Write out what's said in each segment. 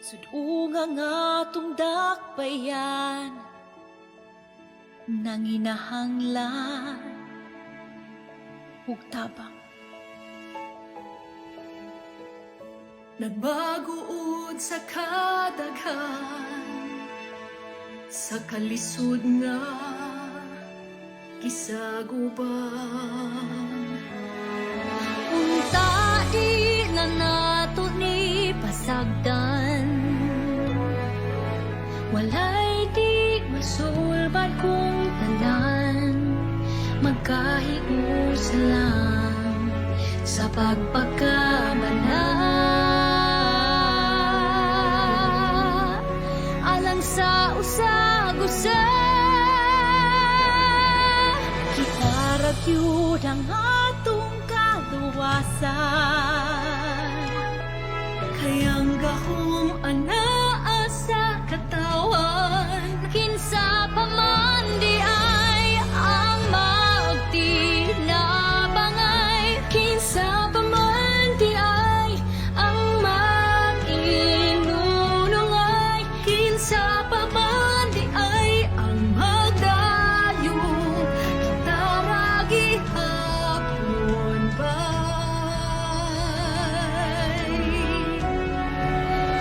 Sud-ong ang atong dakbayan, nanginahanglan ug tabang. Nagbaguod sa kadaghan sa kalisod nga gisaguban. Unta di na nato ni pasagdan. Walay di masulbad kung talan. Magkahiusa lang sa pagpagkamala alang sa usag-usa. Kita ra gyud ang atong kaluwasan. Kay ang gahom anaa sa katawan. Kinsa pa man diay ang magtinabangay? Kinsa pa man diay ang mag-inunungay? Kinsa pa man diay ang magdayon? Kita ra gihapon bay.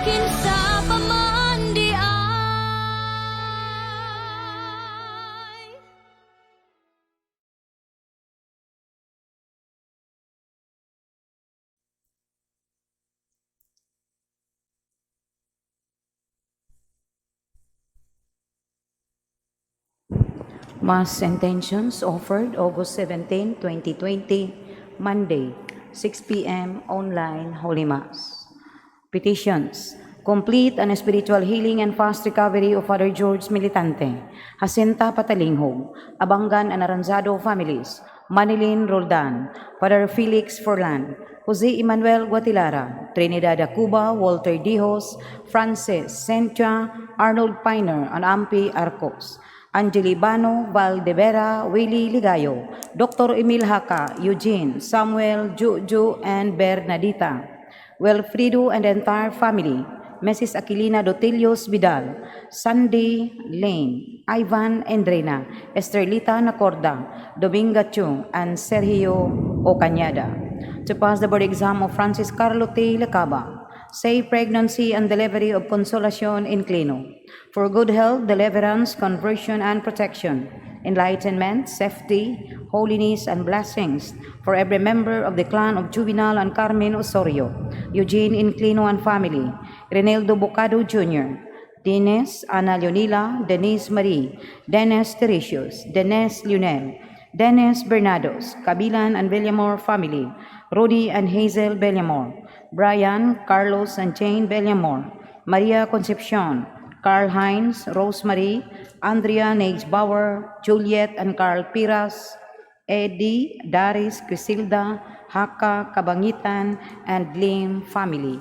Kinsa pa man diay? Mass intentions offered August 17, 2020, Monday, 6 p.m. online Holy Mass. Petitions. Complete and spiritual healing and fast recovery of Father George Militante, Jacinta Patalinghog, Abangan and Aranzado families, Manilin Roldan, Father Felix Forlan, Jose Emmanuel Guatilara, Trinidad Acuba, Walter Dijos, Francis Sentia, Arnold Piner, and Ampi Arcos. Angelibano Valdevera, Willie Ligayo, Dr. Emil Haka, Eugene, Samuel, Juju, and Bernadita, Wilfredo and the entire family, Mrs. Aquilina Dotilios Vidal, Sandy Lane, Ivan Endrena, Esterlita Nacorda, Dominga Chung, and Sergio Ocañada. To pass the board exam of Francis Carlo T. Lacaba, safe pregnancy and delivery of Consolacion Inclino, for good health, deliverance, conversion, and protection, enlightenment, safety, holiness, and blessings for every member of the clan of Juvenal and Carmen Osorio, Eugene Inclino and family, Reneldo Bocado Jr., Dennis Ana Leonila, Denise Marie, Dennis Teresios, Dennis Lionel, Dennis Bernados, Kabilan and Villamor family, Rudy and Hazel Villamor, Brian, Carlos and Jane Villamor, Maria Concepcion, Carl Heinz, Rosemary, Andrea Bauer, Juliet and Carl Piras, Eddie, Daris, Crisilda, Haka, Kabangitan, and Lim family.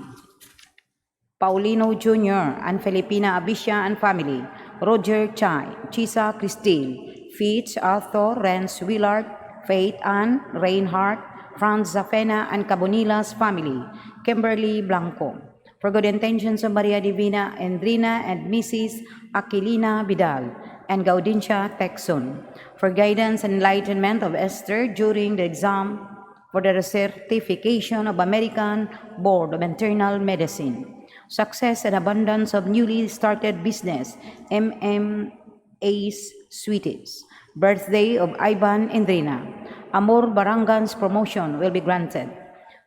Paulino Jr. and Filipina Abisha and family, Roger Chai, Chisa Christine, Fitz Arthur, Renz Willard, Faith Ann, Reinhardt, Franz Zafena and Cabonilas family, Kimberly Blanco. For good intentions of Maria Divina Endrina and Mrs. Aquilina Vidal and Gaudencia Texon. For guidance and enlightenment of Esther during the exam for the certification of American Board of Internal Medicine. Success and abundance of newly started business, MMA's Sweeties. Birthday of Ivan Endrina. Amor Barangan's promotion will be granted.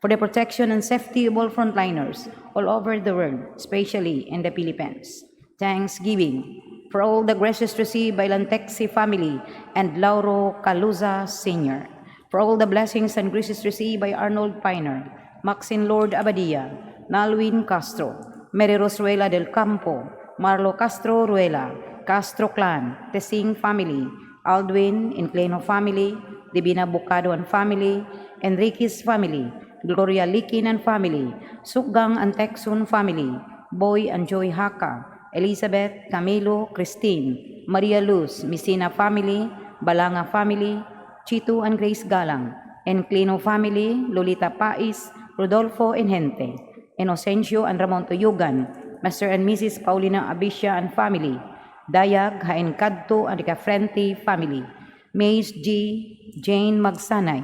For the protection and safety of all frontliners all over the world, especially in the Philippines. Thanksgiving for all the graces received by Lantexi family and Lauro Caluza Sr. For all the blessings and graces received by Arnold Piner, Maxine Lord Abadia, Nalwin Castro, Mary Rose Ruela del Campo, Marlo Castro Ruela, Castro Clan, Tesing family, Aldwin Incleno family, Divina Bucado and family, Enriquez family, Gloria Likin and family, Sukgang and Texon family, Boy and Joy Haka, Elizabeth, Camilo, Christine, Maria Luz, Messina family, Balanga family, Chito and Grace Galang, Enclino family, Lolita Pais, Rodolfo Engente, Inocencio and Ramon Tuyugan, Mr. and Mrs. Paulina Abisha and family, Dayag Hain Kadto and Frente family, Mace G. Jane Magsanay,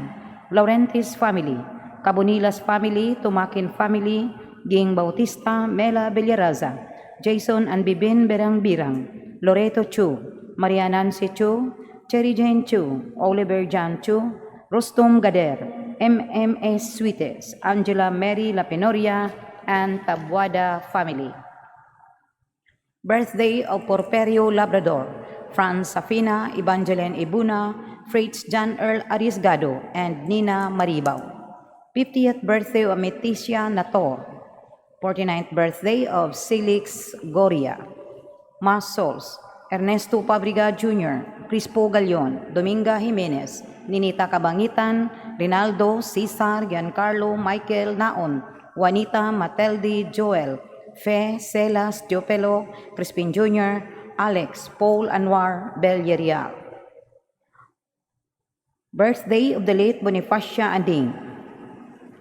Laurentis family, Cabonilas family, Tumakin family, Ging Bautista, Mela Villaraza, Jason and Bibin Berang Birang, Loreto Chu, Maria Nancy Chu, Cherry Jane Chu, Oliver John Chu, Rostom Gader, MMS Suites, Angela Mary Lapinoria, and Tabuada family. Birthday of Porperio Labrador, Franz Safina, Evangeline Ibuna, Fritz John Earl Arisgado, and Nina Maribao. 50th birthday of Meticia Nator. 49th birthday of Silix Goria. Mass Souls, Ernesto Pabriga Jr., Crispo Galion, Dominga Jimenez, Ninita Cabangitan, Rinaldo, Cesar, Giancarlo, Michael Naon, Juanita Mateldi Joel, Fe, Celas, Diopelo, Crispin Jr., Alex, Paul Anwar, Bellerial. Birthday of the late Bonifacia Anding,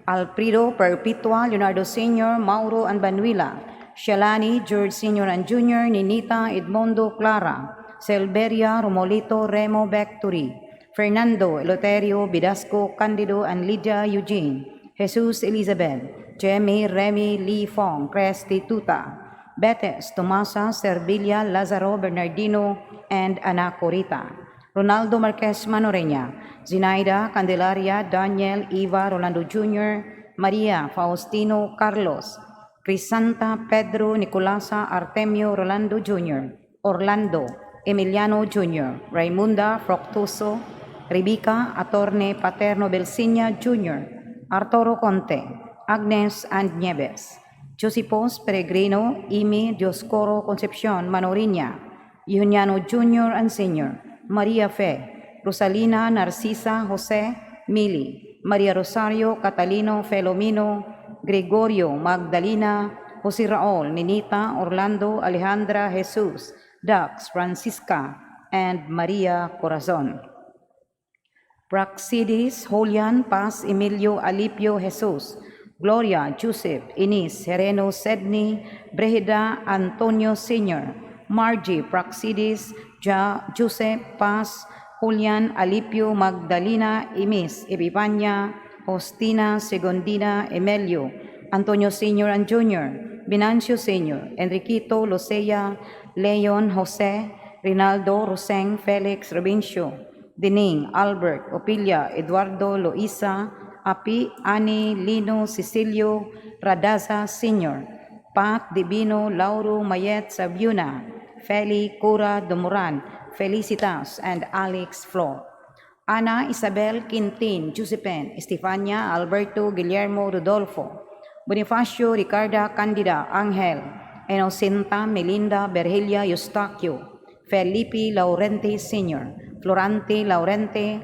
Alfredo Perpetua, Leonardo Sr., Mauro and Banuila, Shalani, George Sr. and Jr., Ninita, Edmondo, Clara, Selveria, Romolito, Remo, Becturi, Fernando, Eleuterio, Bidasco, Candido, and Lydia Eugene, Jesus Elizabeth, Jemmy, Remy, Lee Fong, Crestituta, Betes, Tomasa, Servilia, Lazaro, Bernardino, and Anacorita. Ronaldo Marquez Manoreña, Zinaida, Candelaria, Daniel, Eva, Rolando Jr., Maria, Faustino, Carlos, Crisanta, Pedro, Nicolasa, Artemio, Rolando Jr., Orlando, Emiliano Jr., Raimunda, Fructuoso, Rebecca, Atorne, Paterno Belsinia Jr., Arturo Conte, Agnes and Nieves, Josipos Peregrino, Imi, Dioscoro, Concepcion, Manoriña, Juniano Jr. and Sr., Maria Fe, Rosalina, Narcisa, Jose, Mili, Maria Rosario, Catalino, Felomino, Gregorio, Magdalena, Jose Raul, Ninita, Orlando, Alejandra, Jesus, Dax, Francisca, and Maria Corazon. Praxidis, Julian, Paz, Emilio, Alipio, Jesus, Gloria, Joseph, Inis, Sereno, Sedney, Brehida, Antonio Sr., Margie, Praxidis, Ja, Joseph, Paz, Julian, Alipio, Magdalena, Imis, Epipanya, Faustina, Segondina, Emelio, Antonio Sr. and Jr., Venancio Sr., Enriquito, Lucea, Leon, Jose, Rinaldo, Roseng, Felix, Robincio, Dining, Albert, Opilia, Eduardo, Loisa, Api, Ani, Lino, Cecilio, Radaza Sr., Pat, Divino, Lauro, Mayet, Sabiuna, Feli, Cura, Dumuran, Felicitas, and Alex Flor. Ana Isabel Quintin, Giuseppe, Estefania, Alberto, Guillermo, Rodolfo, Bonifacio, Ricarda, Candida, Angel, Inocinta, Melinda, Berhelia, Eustaquio, Felipe Laurente Sr., Florante Laurente,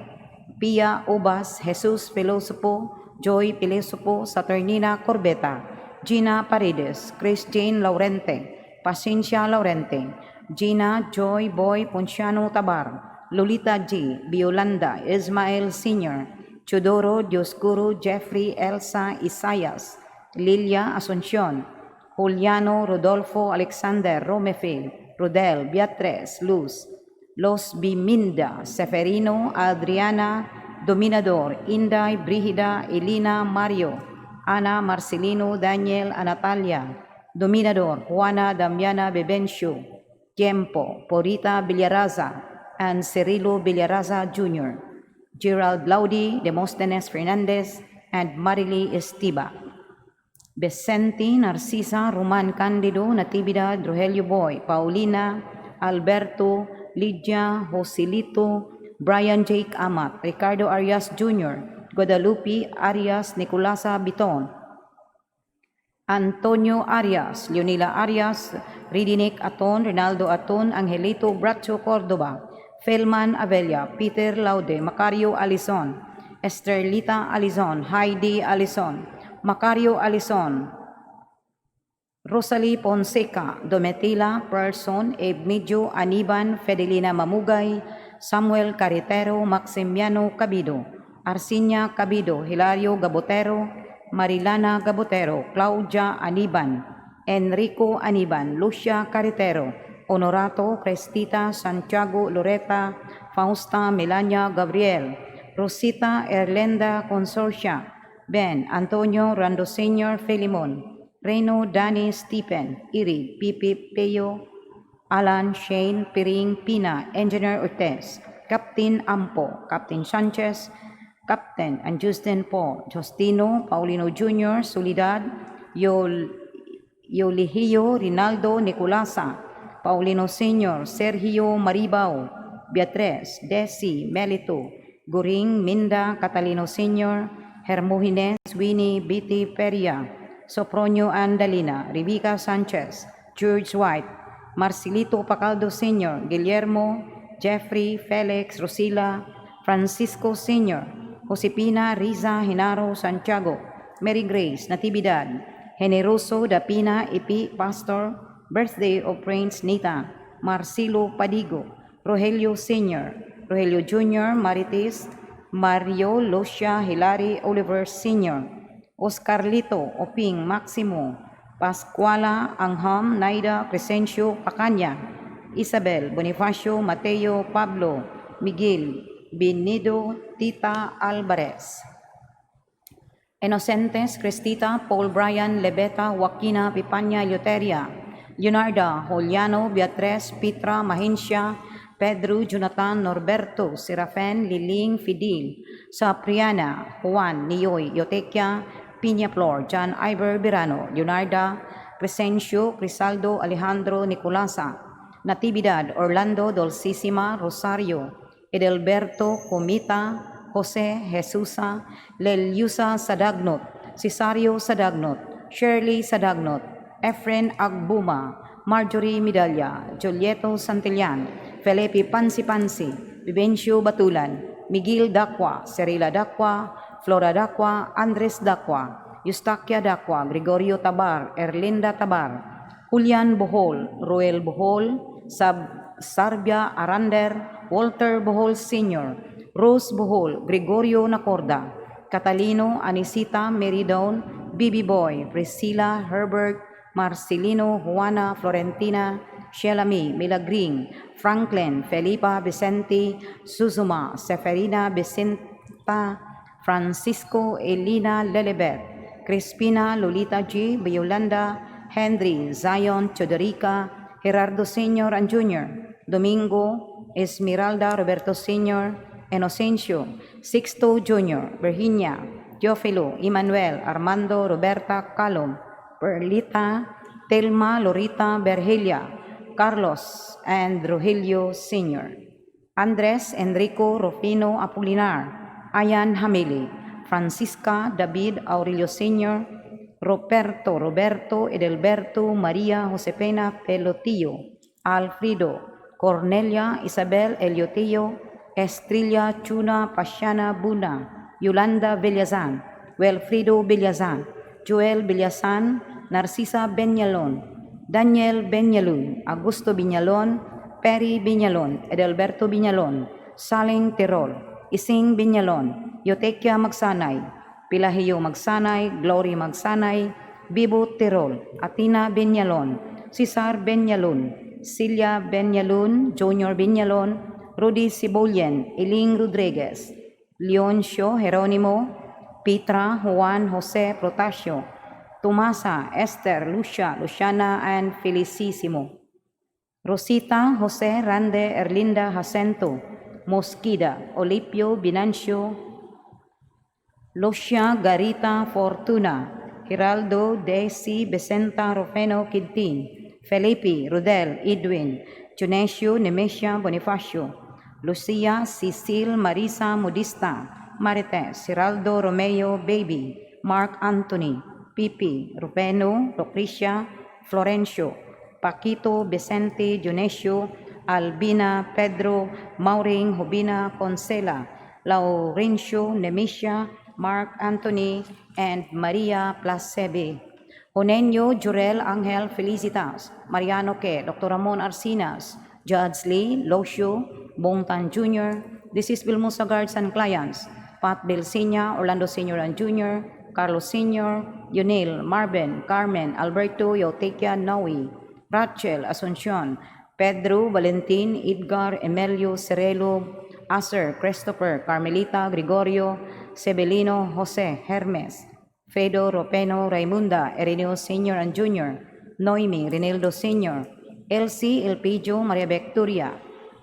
Pia Ubas, Jesus Filosopo, Joy Filosopo, Saturnina Corbeta, Gina Paredes, Chris Jane Laurente, Paciencia Laurente, Gina Joy Boy Ponciano Tabar, Lolita G., Violanda, Ismael Sr., Chodoro, Dioscuro, Jeffrey, Elsa, Isayas, Lilia Asuncion, Juliano, Rodolfo, Alexander, Romefil, Rodel, Beatriz, Luz, Los Biminda, Seferino, Adriana, Dominador, Inday, Brigida, Elina, Mario, Ana, Marcelino, Daniel, Anatalia, Dominador, Juana, Damiana, Bebencio, Tiempo, Porita Villaraza, and Cirilo Villaraza Jr., Gerald Laudi, Demosthenes Fernandez, and Marily Estiba. Vicente, Narcisa, Roman Candido, Natividad, Rogelio Boy, Paulina, Alberto, Lydia, Joselito, Brian Jake Amat, Ricardo Arias Jr., Guadalupe Arias, Nicolasa Biton, Antonio Arias, Leonila Arias, Ridinik Aton, Rinaldo Aton, Angelito Bracho Cordoba, Felman Avella, Peter Laude, Macario Alison, Esterlita Alison, Heidi Alison, Macario Alison, Rosalie Fonseca, Dometila Person, Ebmidio Aniban, Fedelina Mamugay, Samuel Carretero, Maximiano Cabido, Arsinia Cabido, Hilario Gabotero, Marilana Gabotero, Claudia Aniban, Enrico Aniban, Lucia Carretero, Honorato, Crestita, Santiago, Loreta, Fausta, Melania, Gabriel, Rosita, Erlenda, Consorcia, Ben, Antonio, Rando Sr., Filimon, Reno, Danny, Stephen, Iri, Pipi, Peyo, Alan, Shane, Piring, Pina, Engineer Ortez, Captain Ampo, Captain Sanchez, Captain and Justin Paul, Justino, Paulino Jr., Solidad, Yolihio, Rinaldo, Nicolasa, Paulino Sr., Sergio Maribao, Beatriz, Desi, Melito, Guring, Minda, Catalino Sr., Hermogenes, Winnie, Biti Peria, Sopronio Andalina, Rebecca Sanchez, George White, Marcelito Pacaldo Sr., Guillermo, Jeffrey, Felix, Rosila, Francisco Sr., Josepina, Riza, Hinaro, Santiago, Mary Grace, Natividad, Generoso, Dapina, Ipi, Pastor, Birthday of Prince Nita, Marcelo Padigo, Rogelio Sr., Rogelio Jr., Marites, Mario, Lucia, Hilary, Oliver Sr., Oscarlito, Oping, Maximo, Pascuala, Angham, Naida, Crescencio, Pacaña, Isabel, Bonifacio, Mateo, Pablo, Miguel, Benido, Tita Alvarez. Inocentes, Cristita, Paul Brian, Lebeta, Joaquina, Pipanya, Eleuteria, Leonarda, Juliano, Beatriz, Petra, Mahincia, Pedro, Jonathan, Norberto, Serafen, Liling, Fidel, Sapriana, Juan, Niyoy, Yotekia, Piñaflor, John Iver Birano, Leonarda, Crescencio, Crisaldo, Alejandro, Nicolasa, Natividad, Orlando, Dolcissima, Rosario, Edelberto, Comita, Jose, Jesusa, Leliusa Sadagnot, Cesario Sadagnot, Shirley Sadagnot, Efren Agbuma, Marjorie Medalla, Julieto Santillan, Felipe Pansi-Pansi, Vivencio Batulan, Miguel Dacua, Serila Dacua, Flora Dacua, Andres Dacua, Eustaquia Dacua, Gregorio Tabar, Erlinda Tabar, Julian Bohol, Ruel Bohol, Sab Sarbia Arander, Walter Bohol Sr., Rose Bohol, Gregorio Nacorda, Catalino, Anisita, Meridon, Bibi Boy, Priscilla, Herbert, Marcelino, Juana, Florentina, Shelami, Milagring, Franklin, Felipa, Vicente, Suzuma, Seferina, Vicenta, Francisco, Elina, Lelebet, Crispina, Lolita G., Yolanda, Henry, Zion, Chodorica, Gerardo Sr. and Jr., Domingo, Esmeralda, Roberto Sr., Inocencio, Sixto Jr., Virginia, Teofilo, Emmanuel, Armando, Roberta, Calum, Perlita, Telma, Lorita, Bergelia, Carlos, and Rogelio Sr. Andres, Enrico, Rufino, Apolinar, Ayan Hamili, Francisca, David, Aurelio Sr., Roberto, Roberto, Edelberto, Maria, Josepena, Pelotillo, Alfredo, Cornelia, Isabel, Eliotillo, Estrella, Chuna, Pasiana, Buna, Yolanda Villazan, Wilfredo Villazan, Joel Villazan, Narcisa Benyalon, Daniel Benyalun, Augusto Binyalon, Perry Binyalon, Edelberto Binyalon, Saling Tirol, Ising Binyalon, Yotekia Magsanay, Pilahio Magsanay, Glory Magsanay, Bibo Tirol, Atina Binyalon, Cesar Benyalon, Celia Benyalon, Junior Binyalon, Rudy Sibolyen, Iling Rodriguez, Leoncio Geronimo, Petra, Juan Jose Protasio, Tomasa, Esther, Lucia, Luciana, and Felicissimo. Rosita, Jose, Rande, Erlinda, Jacinto, Mosquida, Olipio, Binancio, Lucia, Garita, Fortuna, Geraldo, Desi, Vicenta, Rufeno, Quintin, Felipe, Rodel, Edwin, Junesio, Nemesia, Bonifacio, Lucia, Cecil, Marisa, Modista, Marites, Geraldo, Romeo, Baby, Mark Anthony, Pipi, Rufeno, Lucrecia, Florencio, Paquito, Vicente, Dionisio, Albina, Pedro, Mauring, Jubina, Consela, Laurencio, Nemesia, Mark Anthony, and Maria Placebe. Onenyo, Jurel, Angel, Felicitas, Mariano Ke, Dr. Ramon Arcinas, Judge Lee, Locio, Bongtan Jr., this is Vilmosa Guards and Clients, Pat Belsinya, Orlando Sr. and Jr., Carlos Sr., Yunil, Marvin, Carmen, Alberto, Yotekia, Noe, Rachel, Asuncion, Pedro, Valentin, Edgar, Emelio, Cerelo, Aser, Christopher, Carmelita, Gregorio, Sebelino, Jose, Hermes, Fredo, Ropeno, Raimunda, Erineo Sr. and Jr., Noemi, Rinaldo Sr., Elsie, Elpidio, Maria Victoria,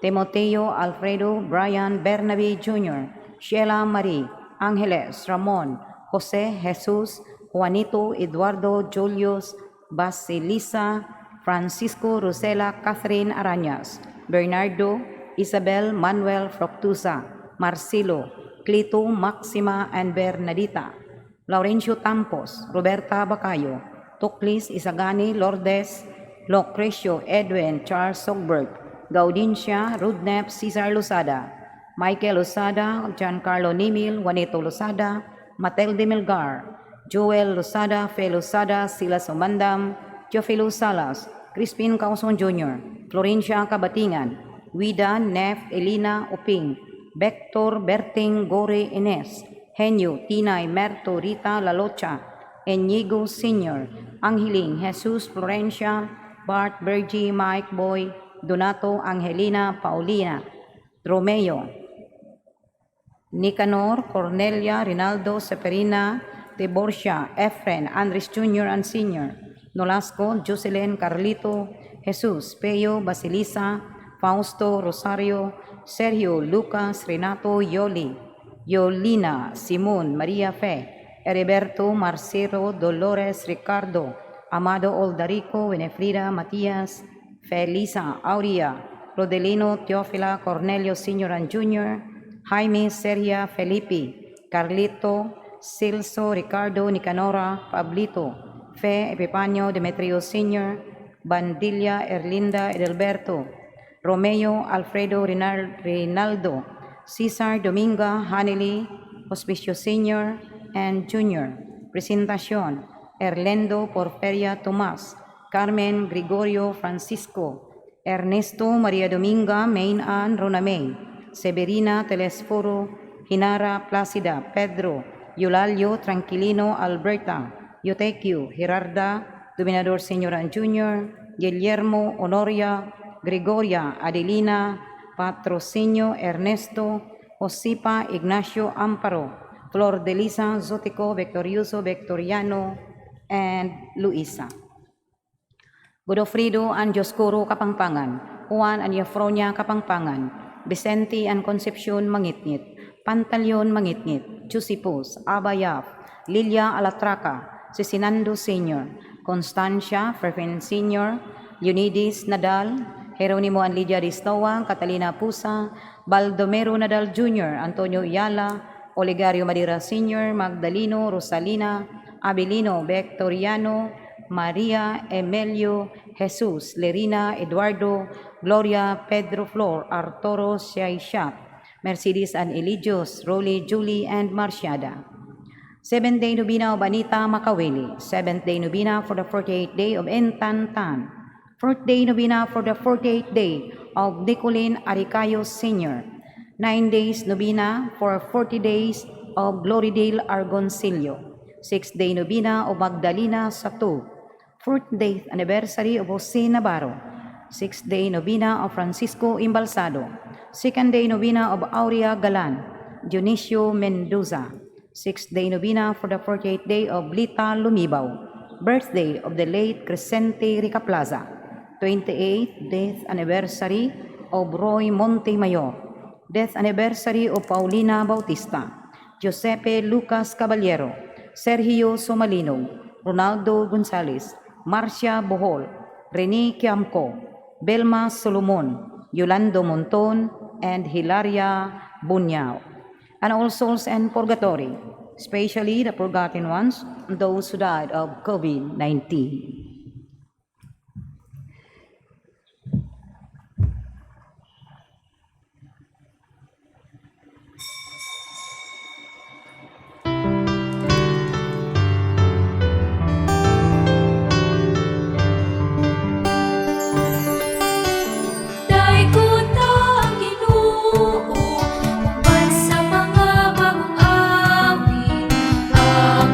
Timoteo, Alfredo, Brian, Bernabe Jr., Sheila Marie, Angeles, Ramon, Jose, Jesus, Juanito, Eduardo, Julius, Basilisa, Francisco, Rosela, Catherine Arañas, Bernardo, Isabel, Manuel, Fructusa, Marcelo, Clito, Maxima, and Bernadita, Laurencio Tampos, Roberta Bacayo, Tuklis, Isagani, Lourdes, Lucrecio, Edwin, Charles Sogberg, Gaudencia, Rudnep, Cesar Lozada, Michael Lozada, Giancarlo Nimil, Juanito Lozada, Matilde Melgar, Joel Lozada, Fe Lozada, Silas Umandam, Teofilo Salas, Crispin Causon Jr., Florencia Cabatingan, Wida, Nef, Elina Uping, Vector, Berting, Gore, Ines, Henyo, Tinay, Merto, Rita, Lalocha, Enigo Sr., Angeling, Jesus, Florencia, Bart, Bergie, Mike, Boy, Donato, Angelina, Paulina, Romeo, Nicanor, Cornelia, Rinaldo, Seferina, Tiborcia, Efren, Andres Jr. and Sr., Nolasco, Jocelyn, Carlito, Jesus, Peyo, Basilisa, Fausto, Rosario, Sergio, Lucas, Renato, Yoli, Yolina, Simon, Maria Fe, Heriberto, Marcelo, Dolores, Ricardo, Amado Oldarico, Winefrida, Matias, Felisa, Aurea, Rodelino, Teofila, Cornelio Sr. and Jr., Jaime, Seria, Felipe, Carlito, Celso, Ricardo, Nicanora, Pablito, Fe, Epifanio, Demetrio Sr., Bandilla, Erlinda, Edelberto, Romeo, Alfredo, Rinaldo, Cesar, Dominga, Hanely, Hospicio Sr. and Jr., Presentacion, Erlendo, Porferia, Tomas, Carmen, Gregorio, Francisco, Ernesto, Maria Dominga, Main Ann, Ronamay, Severina, Telesforo, Hinara, Placida, Pedro, Eulalio, Tranquilino, Alberta, Eutequio, Gerarda, Dominador Sr. and Jr., Guillermo, Honoria, Gregoria, Adelina, Patrocinio, Ernesto, Josipa, Ignacio, Amparo, Flor de Lisa, Zotico, Victorioso, Victoriano, and Luisa. Godofredo and Dioscoro Kapangpangan, Juan and Eufronia Kapangpangan, Vicente and Concepcion Mangitngit, Pantaleon Mangitngit, Chusipos, Abayaf, Lilia Alatraca, Cesinando Sr., Constancia Ferfin Sr., Leonides Nadal, Jeronimo and Lydia Ristoa, Catalina Pusa, Baldomero Nadal Jr., Antonio Ayala, Olegario Madera Sr., Magdalino, Rosalina, Abilino, Victoriano, Maria, Emilio, Jesus, Lerina, Eduardo, Gloria, Pedro Flor, Arturo Siaishat, Mercedes and Eligios, Rolly, Julie, and Marciada. Seventh day novena of Anita Makawili. Seventh day novena for the 48th day of Entantan. Fourth day novena for the 48th day of Nicolin Aricayo Sr. 9 days novena for 40 days of Gloridale Argoncillo. 6-day novena of Magdalena Sato. Fourth day anniversary of Jose Navarro. 6-day novena of Francisco Imbalsado. Second day novena of Aurea Galan. Dionisio Mendoza. 6-day novena for the 48th day of Lita Lumibao. Birthday of the late Crescente Ricaplaza. 28th death anniversary of Roy Montemayor. Death anniversary of Paulina Bautista. Giuseppe Lucas Caballero. Sergio Somalino. Ronaldo Gonzalez. Marcia Bohol. Rene Kiamco. Belma Solomon. Yolando Monton. And Hilaria Bunyao. And all souls in purgatory, especially the forgotten ones, those who died of COVID-19. Daykon ang Ginoo uban sa mga bagong awit. Ang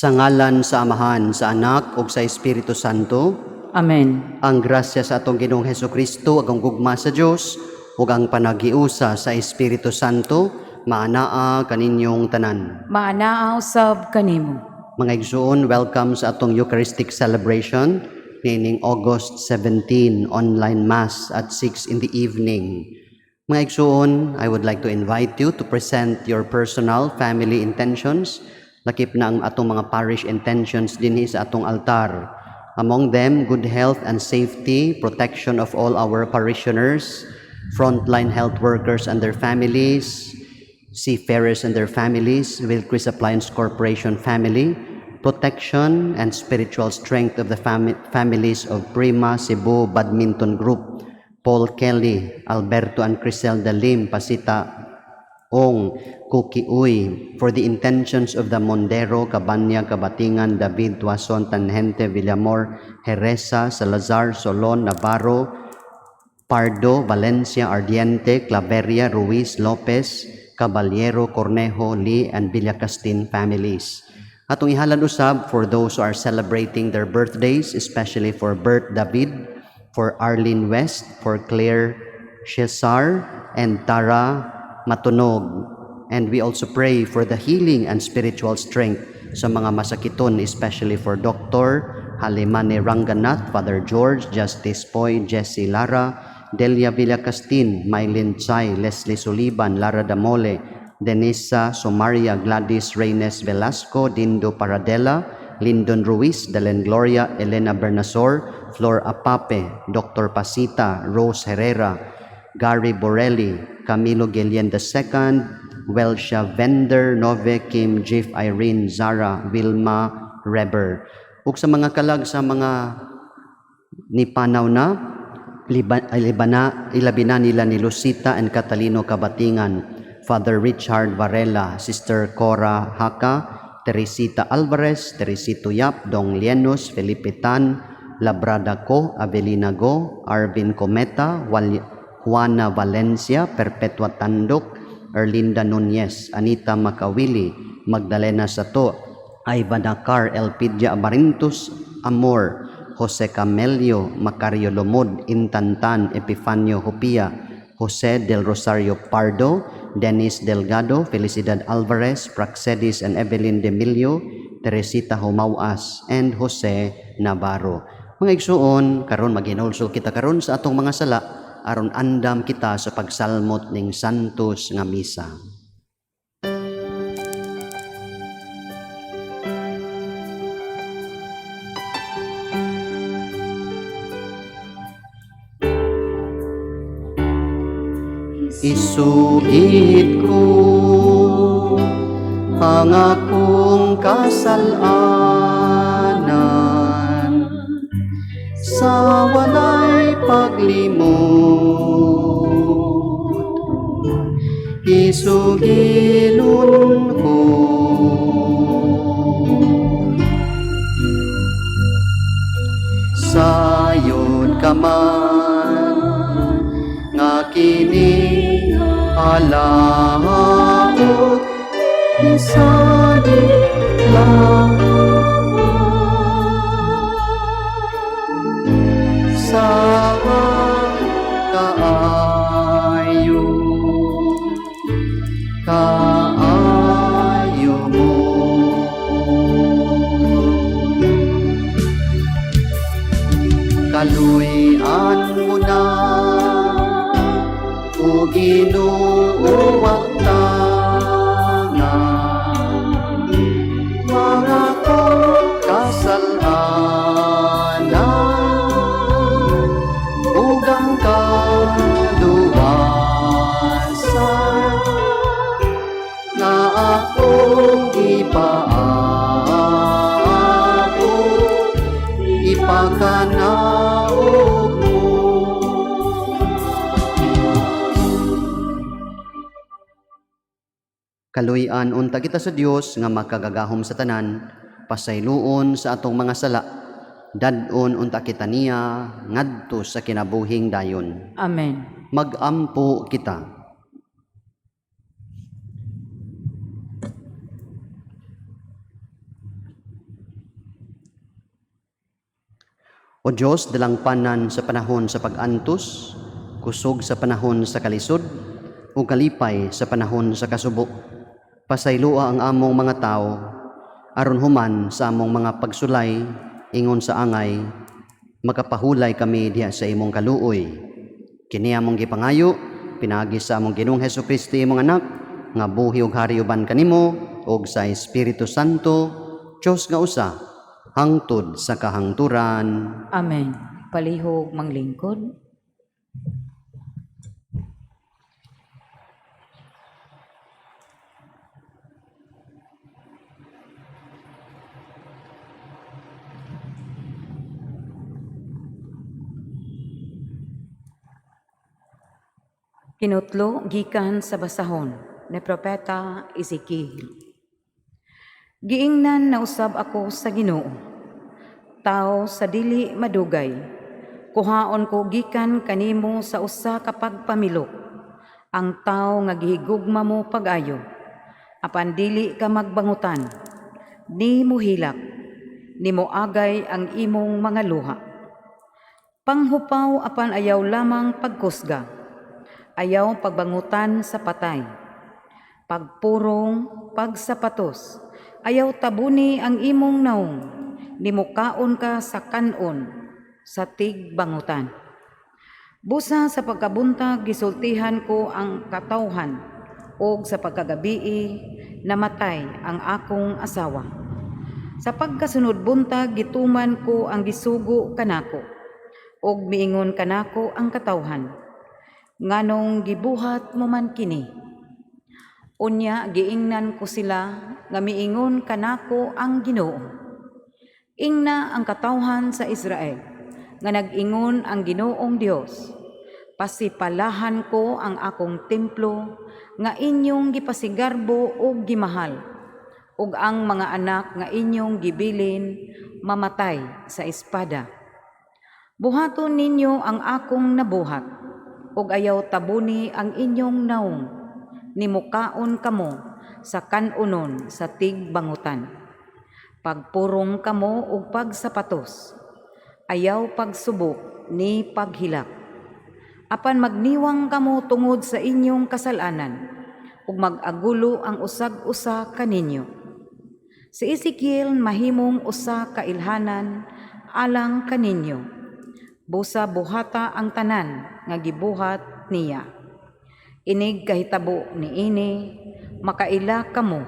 Sa ngalan sa Amahan, sa Anak ug sa Espiritu Santo. Amen. Ang grasya sa atong Ginoong Hesukristo ug ang gugma sa Dios ug ang panagiusa sa Espiritu Santo maanaa kaninyong tanan. Maanaa usab kanimo. Mga igsoon, welcome sa atong Eucharistic celebration niining August 17, online mass at 6 in the evening. Mga igsoon, I would like to invite you to present your personal family intentions, lakip na ang atong mga parish intentions dinhi sa atong altar. Among them, good health and safety, protection of all our parishioners, frontline health workers and their families, seafarers and their families, Wilcris Appliance Corporation family, protection and spiritual strength of the families of Prima Cebu Badminton Group, Paul Kelly, Alberto and Criselda Lim, Pasita Ong, Cookie Uy, for the intentions of the Mondero, Cabanya, Cabatingan, David, Tuason, Tanjente, Villamor, Jereza, Salazar, Solon, Navarro, Pardo, Valencia, Ardiente, Claveria, Ruiz, Lopez, Caballero, Cornejo, Lee, and Villacastin families. Atong ihalad usab for those who are celebrating their birthdays, especially for Bert David, for Arlene West, for Claire Cesar, and Tara Matunog. And we also pray for the healing and spiritual strength sa mga masakiton, especially for Dr. Halimane Ranganath, Father George, Justice Poy, Jesse Lara, Delia Villacastin, Mylene Tsai, Leslie Suliban, Lara Damole, Denisa Somaria, Gladys Reynes Velasco, Dindo Paradela, Lyndon Ruiz, Dalen Gloria, Elena Bernasor, Flor Apape, Dr. Pasita, Rose Herrera, Gary Borelli, Camilo Guillen II, Welsha Vender, Nove Kim, Jeff Irene, Zara, Wilma Reber. Ug sa mga kalag sa mga nipanaw na, libana, ilabi na nila ni Lucita and Catalino Cabatingan, Father Richard Varela, Sister Cora Haka, Teresita Alvarez, Teresito Yap, Dong Lienos, Felipe Tan, Labrada Co, Avelina Go, Arvin Cometa, Juana Valencia, Perpetua Tandok, Erlinda Nunez, Anita Macawili, Magdalena Sato, Ivan Akar, Elpidia Amarintus Amor, Jose Camelio, Macario Lomod, Intantan, Epifanio Hopia, Jose del Rosario Pardo, Dennis Delgado, Felicidad Alvarez, Praxedis and Evelyn Demilio, Teresita Humawas, and Jose Navarro. Mga igsuon, karon maghinulsol kita karon sa atong mga sala aron andam kita sa pagsalmot ning Santos nga misa. Isugid ko ang akong kasalanan sa walay paglimot. Isugilon ko sayod ka man nga kini alaot bisan lang sa kaayo kaayo mo. Kaluy-an mo na, o Ginoo, ang tanan mga kasalanan ug ang kaluwasan nga akong gipaabot, ipakanaog mo. Kaluy-an unta kita sa Dios nga makagagahom sa tanan, pasayloon sa atong mga sala, dad-on unta kita niya ngadto sa kinabuhing dayon. Amen. Magampo kita. O Diyos, dalangpanan sa panahon sa pag-antos, kusog sa panahon sa kalisod, ug kalipay sa panahon sa kasubo. Pasayloa ang among mga tao, aron human sa among mga pagsulay, ingon sa angay, makapahulay kami diha sa imong kaluoy. Kini among gipangayo, pinaagi sa among Ginoong Hesukristo, imong anak, nga buhi ug hari uban kanimo ug sa Espiritu Santo, Dios nga usa, hangtod sa kahangturan. Amen. Palihog manglingkod. Kinutlo gikan sa basahon ni Propeta Ezekiel. Giingnan na usab ako sa Ginoo. Tao sa dili madugay, kuhaon ko gikan kanimo sa usa ka pagpamilok ang tawo nga gihigugma mo pag-ayo. Apan dili ka magbangutan, ni muhilak, ni moagay ang imong mga luha. Panghupaw apan ayaw lamang pagkusga, ayaw pagbangutan sa patay. Pagpurong, pagsapatos, ayaw tabuni ang imong naong, nimukaon ka sa kanon, sa tigbangutan. Busa sa pagkabuntag gisultihan ko ang katawhan, ug sa pagkagabii namatay ang akong asawa. Sa pagkasunod buntag gituman ko ang gisugo kanako, ug miingon kanako ang katawhan, nganong gibuhat mo man kini? Unya giingnan ko sila nga miingon kanako ang Ginoo. Ingna ang katawhan sa Israel nga nag-ingon ang Ginoong Dios. Pasipalahan ko ang akong templo nga inyong gipasigarbo ug gimahal, ug ang mga anak nga inyong gibilin mamatay sa espada. Buhaton ninyo ang akong nabuhat, ug ayaw tabuni ang inyong naong, nimukaon kamo sa kanunon sa tigbangutan. Pagpurong kamo ug pagsapatos, ayaw pagsubo ni paghilak. Apan magniwang kamo tungod sa inyong kasalanan, ug mag-agulo ang usag-usa kaninyo. Si Ezekiel mahimong usa ka ilhanan alang kaninyo. Busa buhata ang tanan nga gibuhat niya. Inig kahitabo niini, makaila kamo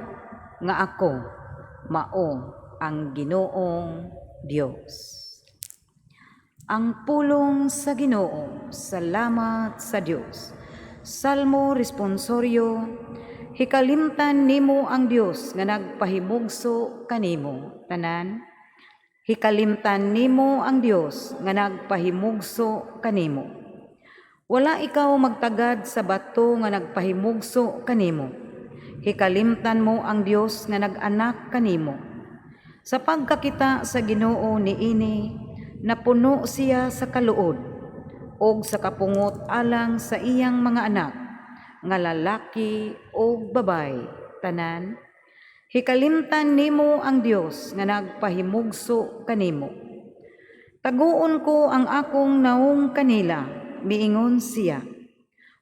nga ako mao ang Ginoong Dios. Ang pulong sa Ginoo, salamat sa Dios. Salmo responsorio, hikalimtan nimo ang Dios nga nagpahimugso kanimo. Tanan, hikalimtan nimo ang Dios nga nagpahimugso kanimo. Wala ikaw magtagad sa bato nga nagpahimugso kanimo. Hikalimtan mo ang Dios nga nag-anak kanimo. Sa pagkakita sa Ginoo niini, napuno siya sa kaluod og sa kapungot alang sa iyang mga anak nga lalaki og babay. Tanan, hikalimtan nimo ang Dios nga nagpahimugso kanimo. Taguon ko ang akong naong kanila, miingon siya,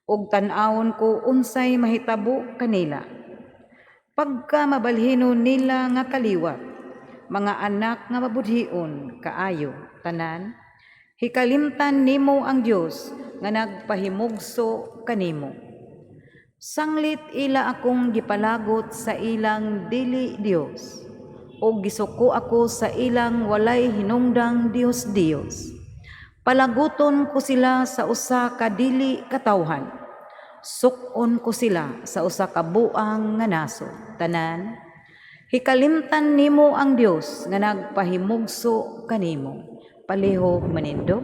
ug tan-awon ko unsay mahitabo kanila. Pagka mabalhino nila nga kaliwat, mga anak nga mabudhion kaayo. Tanan, hikalimtan nimo ang Dios nga nagpahimugso kanimo. Sanglit ila akong gipalagot sa ilang dili Dios, ug gisuko ako sa ilang walay hinungdang Dios Dios. Palaguton ko sila sa usa ka dili katawhan. Suk-on ko sila sa usa ka buang nga nasod. Tanan, hikalimtan nimo ang Dios nga nagpahimugso kanimo. Palihog manindog.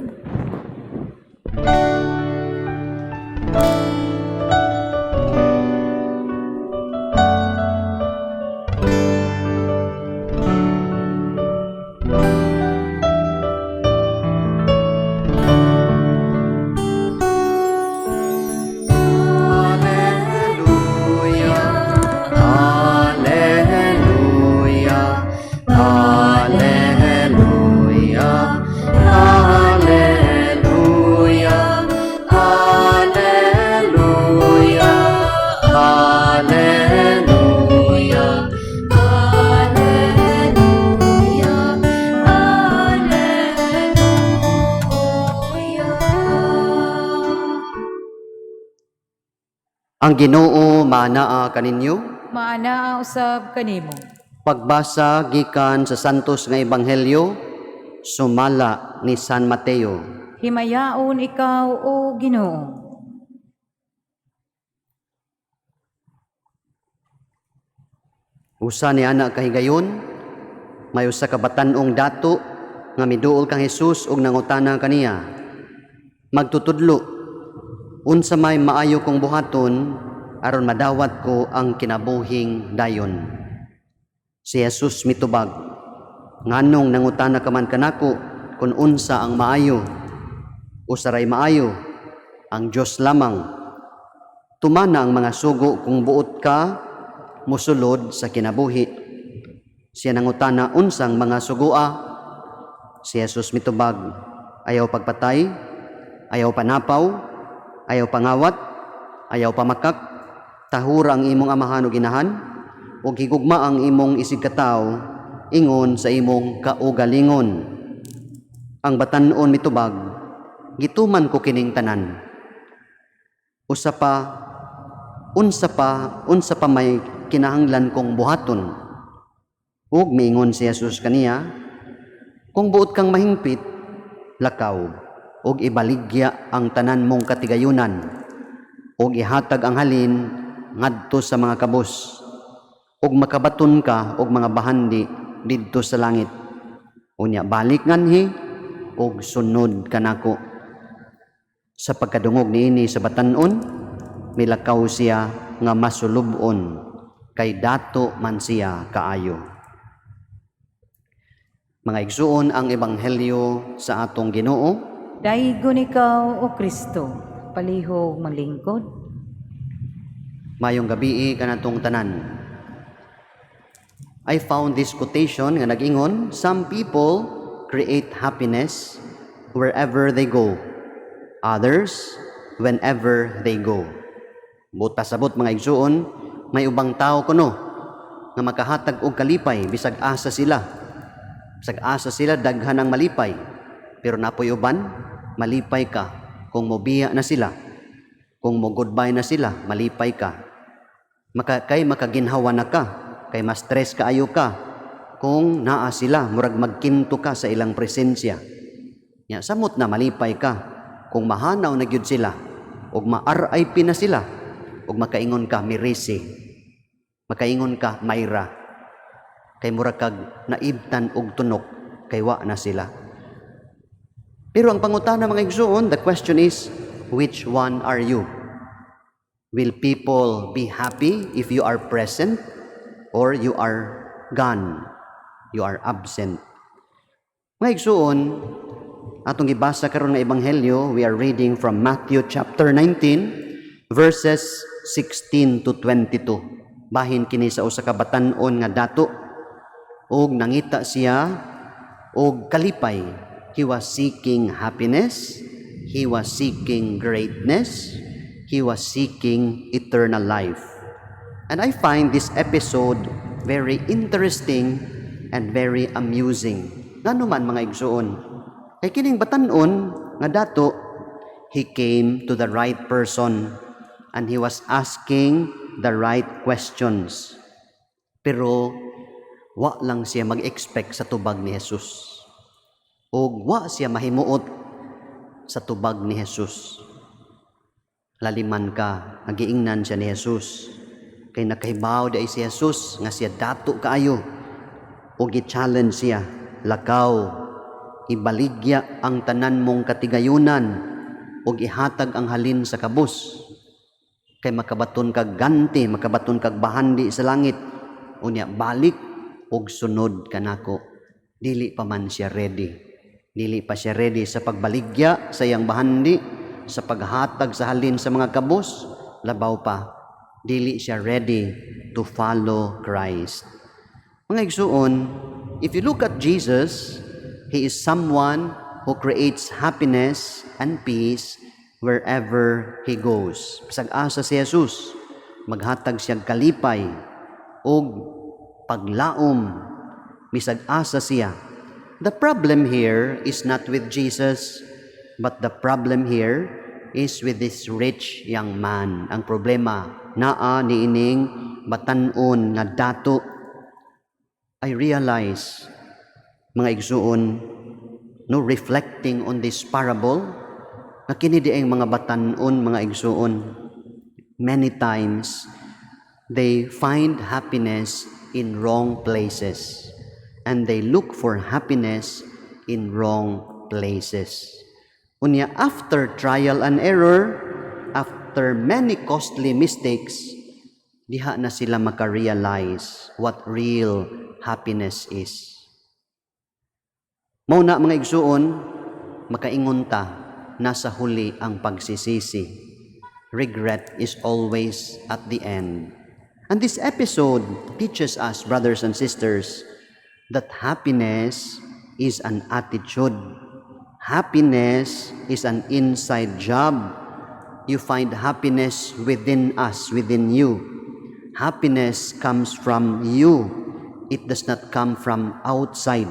Alleluia, Alleluia, Alleluia, Alleluia. Ang Ginoo maanaa kaninyo. Maanaa usab kanimo. Pagbasa gikan sa Santos nga Ebanghelyo sumala ni San Mateo. Himayaon ikaw, O Ginoo. Usa ni ana kahigayon, may usa ka batan-ong dato nga miduol kang Hesus ug nangutana kaniya. "Magtutudlo, unsa may maayo kong buhaton aron madawat ko ang kinabuhing dayon?" Si Jesus mitubag, "Nganong nangutana ka man kanako kung unsa ang maayo? Usa ray maayo, ang Dios lamang. Tumana ang mga sugo kung buot ka mosulod sa kinabuhi." Siya nangutana, "Unsang mga sugoa?" Si Jesus mitubag, "Ayaw pagpatay, ayaw panapaw, ayaw pangawat, ayaw pamakak, tahura ang imong amahan ug inahan, ug higugma ang imong isigkatawo ingon sa imong kaugalingon." Ang batan-on mitubag, "Gituman ko kining tanan. Usa pa, unsa pa may kinahanglan kong buhaton?" Ug miingon si Jesus kaniya, "Kung buot kang mahingpit, lakaw ug ibaligya ang tanan mong katigayunan ug ihatag ang halin ngadto sa mga kabos ug makabaton ka og mga bahandi didto sa langit. Unya balik nganhi ug sunod kanako." Sa pagkadungog niini sa batan-on, milakaw siya nga masulub-on kay dato man siya kaayo. Mga igsuon, ang ebanghelyo sa atong Ginoo. Daygon ikaw, O Kristo. Palihog maglingkod. Mayong gabii kanatong tanan. I found this quotation nga nag-ingon, "Some people create happiness wherever they go. Others, whenever they go." Buot pasabot, mga igsuon, may ubang tao kuno nga makahatag og kalipay bisag asa sila. Bisag asa sila, daghan ang malipay. Pero napoy uban, malipay ka kung mobiya na sila. Kung mo goodbye na sila, malipay ka. Kay makaginhawa na ka, kay mas stress kaayo ka kung naa sila, murag magkinto ka sa ilang presensya. Nya samot na malipay ka kung mahanaw na gyud sila ug ma-RIP na sila ug makaingon ka, "Merisi." Makaingon ka, "Mayra." Kay murag kag naibtan og tunok kay wa na sila. Pero ang pangutana, mga igsuon, the question is, which one are you? Will people be happy if you are present or you are gone? You are absent. Mga igsuon, atong gibasa karon nga ebanghelyo, we are reading from Matthew chapter 19 verses 16 to 22. Bahin kini sa usa ka batan-on nga dato ug nangita siya og kalipay. He was seeking happiness, he was seeking greatness, he was seeking eternal life. And I find this episode very interesting and very amusing. Ngano man, mga igsuon? Kay kining batan-on nga dato, he came to the right person and he was asking the right questions. Pero wa lang siya mag-expect sa tubag ni Jesus. Og wa siya mahimuot sa tubag ni Jesus. Laliman ka, nagiingnan siya ni Jesus. Kay nakahibaw di ay si Jesus nga siya dato kaayo. O gi-challenge siya, "Lakaw, ibaligya ang tanan mong katigayunan ug ihatag ang halin sa kabus. Kay makabaton kag ganti, makabaton kag bahandi sa langit. Unya balik ug sunod kanako." Dili pa man siya ready. Dili pa siya ready sa pagbaligya sa iyang bahandi, sa paghatag sa halin sa mga kabus, labaw pa, dili siya ready to follow Christ. Mga igsuon, if you look at Jesus, he is someone who creates happiness and peace wherever he goes. Bisag asa si Jesus, maghatag siya kalipay ug paglaom bisag asa siya. The problem here is not with Jesus, but the problem here is with this rich young man. Ang problema naa niining batan-on nga dato. I realize, mga igsuon, no, reflecting on this parable, na kini diayng mga batan-on, mga igsuon, many times they find happiness in wrong places and they look for happiness in wrong places. Unya, after trial and error, after many costly mistakes, diha na sila maka-realize what real happiness is. Mao na, mga igsuon, makaingon ta, nasa huli ang pagsisisi. Regret is always at the end. And this episode teaches us, brothers and sisters, that happiness is an attitude. Happiness is an inside job. You find happiness within us, within you. Happiness comes from you. It does not come from outside.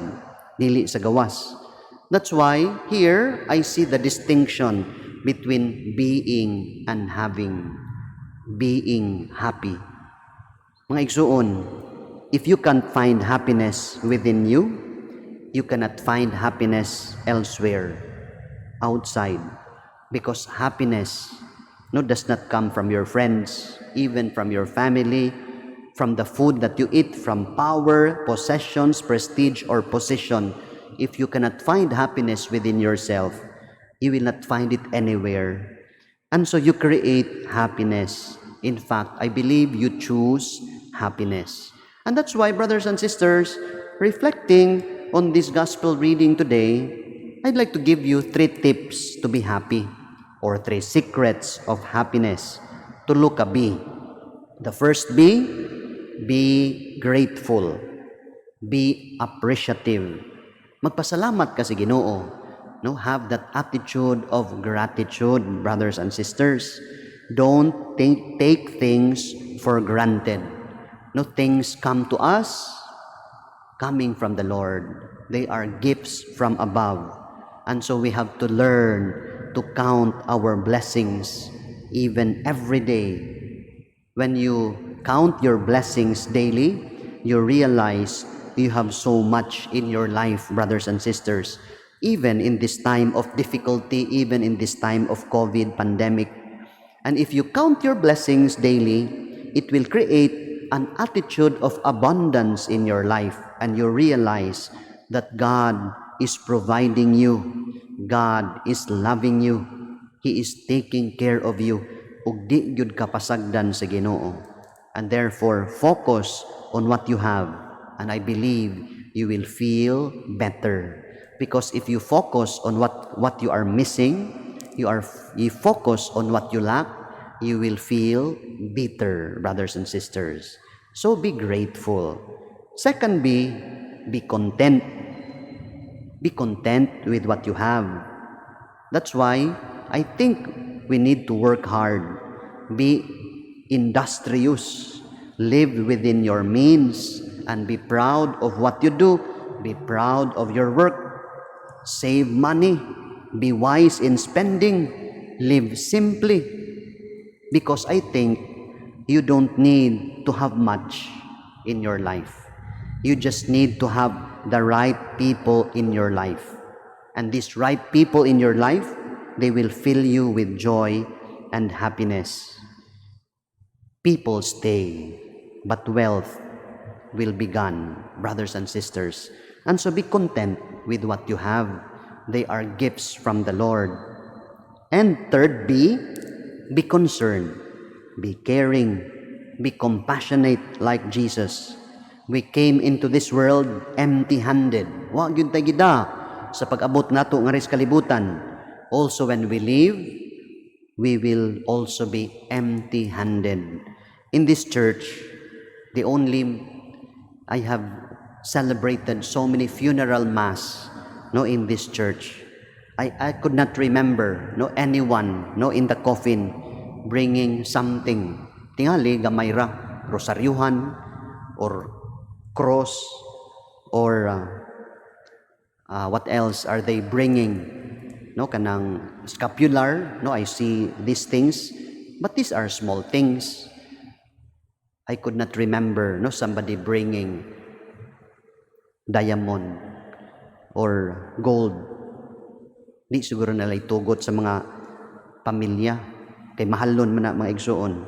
Dili sa gawas. That's why here I see the distinction between being and having. Being happy. Mga igsuon, if you can't find happiness within you, you cannot find happiness elsewhere, outside. Because happiness, no, does not come from your friends, even from your family, from the food that you eat, from power, possessions, prestige, or position. If you cannot find happiness within yourself, you will not find it anywhere. And so you create happiness. In fact, I believe you choose happiness. And that's why, brothers and sisters, reflecting on this gospel reading today, I'd like to give you three tips to be happy or three secrets of happiness. Tulo ka B. The first B, be grateful. Be appreciative. Magpasalamat ka sa Ginoo. No, have that attitude of gratitude, brothers and sisters. Don't take things for granted. No, things come to us coming from the Lord. They are gifts from above. And so we have to learn to count our blessings even every day. When you count your blessings daily, you realize you have so much in your life, brothers and sisters. Even in this time of difficulty, even in this time of COVID pandemic. And if you count your blessings daily, it will create an attitude of abundance in your life, and you realize that God is providing you. God is loving you. He is taking care of you. Ug di gyud ka pasagdan sa Ginoo. And therefore, focus on what you have. And I believe you will feel better. Because if you focus on what you are missing, you focus on what you lack, you will feel bitter, brothers and sisters. So be grateful. Second B, be content. Be content with what you have. That's why I think we need to work hard. Be industrious. Live within your means and be proud of what you do. Be proud of your work. Save money. Be wise in spending. Live simply. Because I think you don't need to have much in your life. You just need to have the right people in your life. And these right people in your life, they will fill you with joy and happiness. People stay, but wealth will be gone, brothers and sisters. And so be content with what you have. They are gifts from the Lord. And third B, be concerned, be caring, be compassionate like Jesus. We came into this world empty-handed. Wa gyud tay gida sa pag-abot nato ngari sa kalibutan. Also, when we leave, we will also be empty-handed. In this church, the only I have celebrated so many funeral mass, no, in this church. I could not remember, no, anyone, no, in the coffin bringing something. Tingali gamay ra, rosaryuhan or cross or what else are they bringing? no, kanang scapular, no, I see these things, but these are small things. I could not remember, no, somebody bringing diamond or gold. Di siguro nila itugot sa mga pamilya kay mahalon man na, mga igsuon.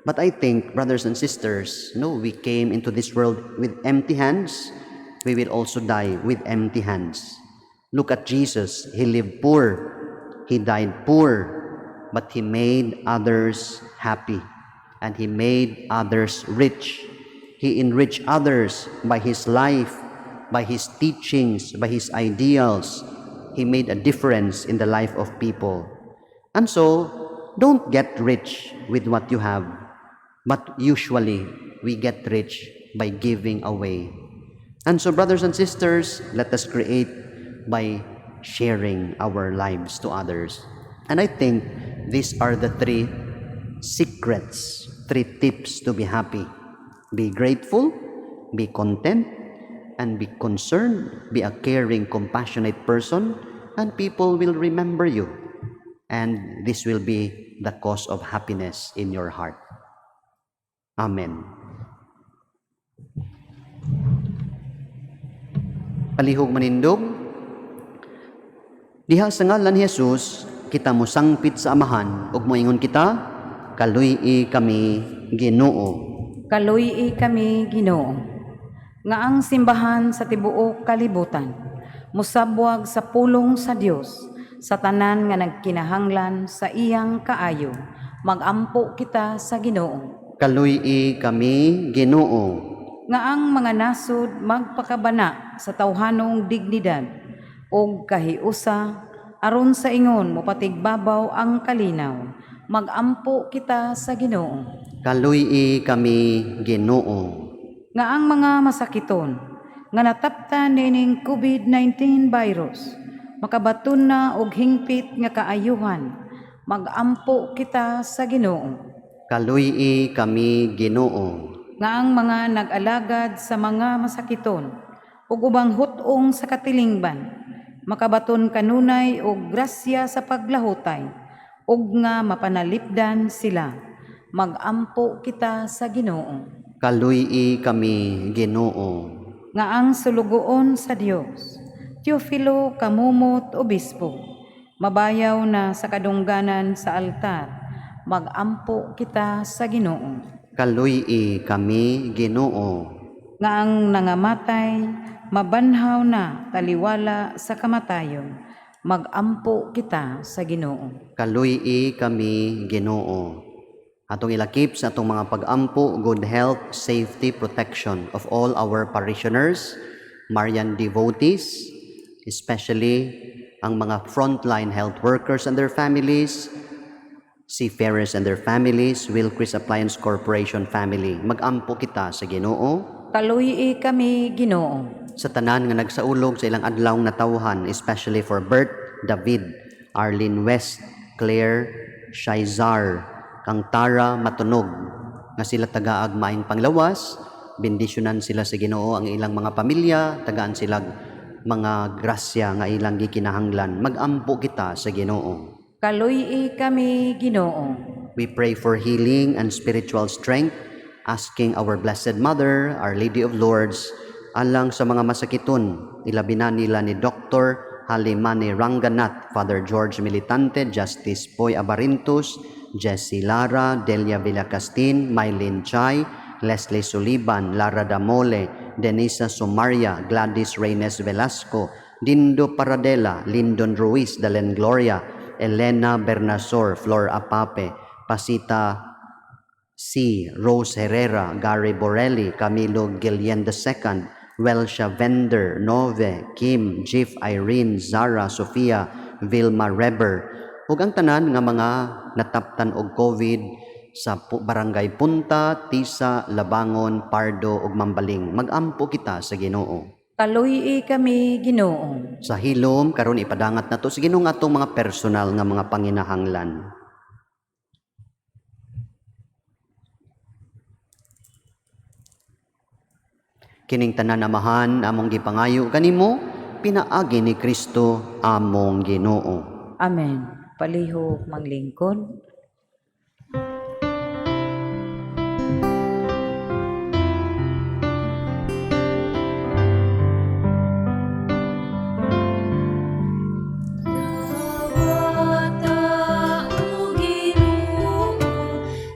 But I think, brothers and sisters, no, we came into this world with empty hands. We will also die with empty hands. Look at Jesus. He lived poor. He died poor. But he made others happy. And he made others rich. He enriched others by his life, by his teachings, by his ideals. He made a difference in the life of people. And so, don't get rich with what you have, but usually we get rich by giving away. And so, brothers and sisters, let us create by sharing our lives to others. And I think these are the three secrets, three tips to be happy. Be grateful, be content, and be concerned. Be a caring, compassionate person, and people will remember you. And this will be the cause of happiness in your heart. Amen. Palihog manindog, diha sa ngalan ni Jesus, kita mosangpit sa Amahan ug moingon kita, kaluy-i kami, Ginoo. Kaluy-i kami, Ginoo. Nga ang simbahan sa tibuok kalibutan musabwag sa pulong sa Dios sa tanan nga nagkinahanglan sa iyang kaayo. Magampo kita sa Ginoo. Kaluy-i kami, Ginoo. Nga ang mga nasod magpakabana sa tawhanong dignidad ug kahiusa aron sa ingon mopatigbabaw ang kalinaw. Magampo kita sa Ginoo. Kaluy-i kami, Ginoo. Nga ang mga masakiton nga nataptan niining COVID-19 virus makabaton na og hingpit nga kaayuhan. Magampo kita sa Ginoo. Kaluy-i kami, Ginoo. Nga ang mga nag-alagad sa mga masakiton ug ubang hut-ong sa katilingban makabaton kanunay og grasya sa paglahutay ug nga mapanalipdan sila. Magampo kita sa Ginoo. Kaluy-i kami, Ginoo. Nga ang sulugoon sa Dios, Teofilo Camomot Obispo, mabayaw na sa kadungganan sa altar. Magampo kita sa Ginoo. Kaluy-i kami, Ginoo. Nga ang nangamatay mabanhaw na taliwala sa kamatayon. Magampo kita sa Ginoo. Kaluy-i kami, Ginoo. Atong ilakip sa atong mga pag-ampo, good health, safety, protection of all our parishioners, Marian devotees, especially ang mga frontline health workers and their families, seafarers and their families, Wilchris Appliance Corporation family. Mag-ampo kita sa Ginoo. Kaluy-i kami, Ginoo. Sa tanan nga nagsaulog sa ilang adlaw natawhan, especially for Bert, David, Arlene West, Claire, Shaizar, kang Tara Matunog, nga sila tagaag maayong panglawas, bendisyonan sila sa Ginoo ang ilang mga pamilya, tagaan sila mga grasya nga ilang gikinahanglan. Magampo kita sa Ginoo. Kaluy-i kami, Ginoo. We pray for healing and spiritual strength, asking our Blessed Mother, Our Lady of Lourdes, alang sa mga masakiton, ilabi na nila ni Dr. Halimani Ranganath, Father George Militante, Justice Poy Abarintus, Jesse Lara, Delia Villacastin, Mylene Chai, Leslie Suliban, Lara Damole, Denisa Sumaria, Gladys Reynes Velasco, Dindo Paradela, Lyndon Ruiz, Dalen Gloria, Elena Bernasor, Flor Apape, Pasita C. Rose Herrera, Gary Borelli, Camilo Guillen II, Welsha Vender, Nove, Kim, Jeff, Irene, Zara, Sofia, Vilma Reber, ug ang tanan nga mga nataptan og COVID sa Barangay Punta, Tisa, Labangon, Pardo ug Mambaling. Magampo kita sa Ginoo. Kaluy-i kami, Ginoo. Sa hilom karon ipadangat nato sa Ginoo ang atong mga personal nga mga panginahanglan. Kining tanan, Amahan, among gipangayo kanimo pinaagi ni Kristo among Ginoo. Amen. Palihog manglingkod. Dawata o Ginoo,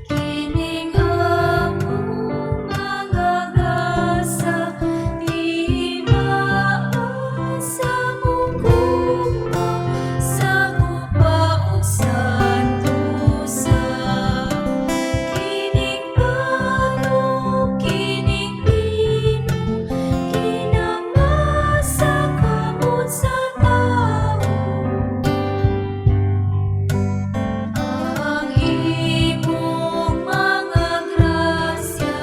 kining among mga gasa, timaa sa among gugma, sa gugma ug santusa. Kining pano, kining lino, kinamasa kamot sa tawo. Ang imong mga grasya,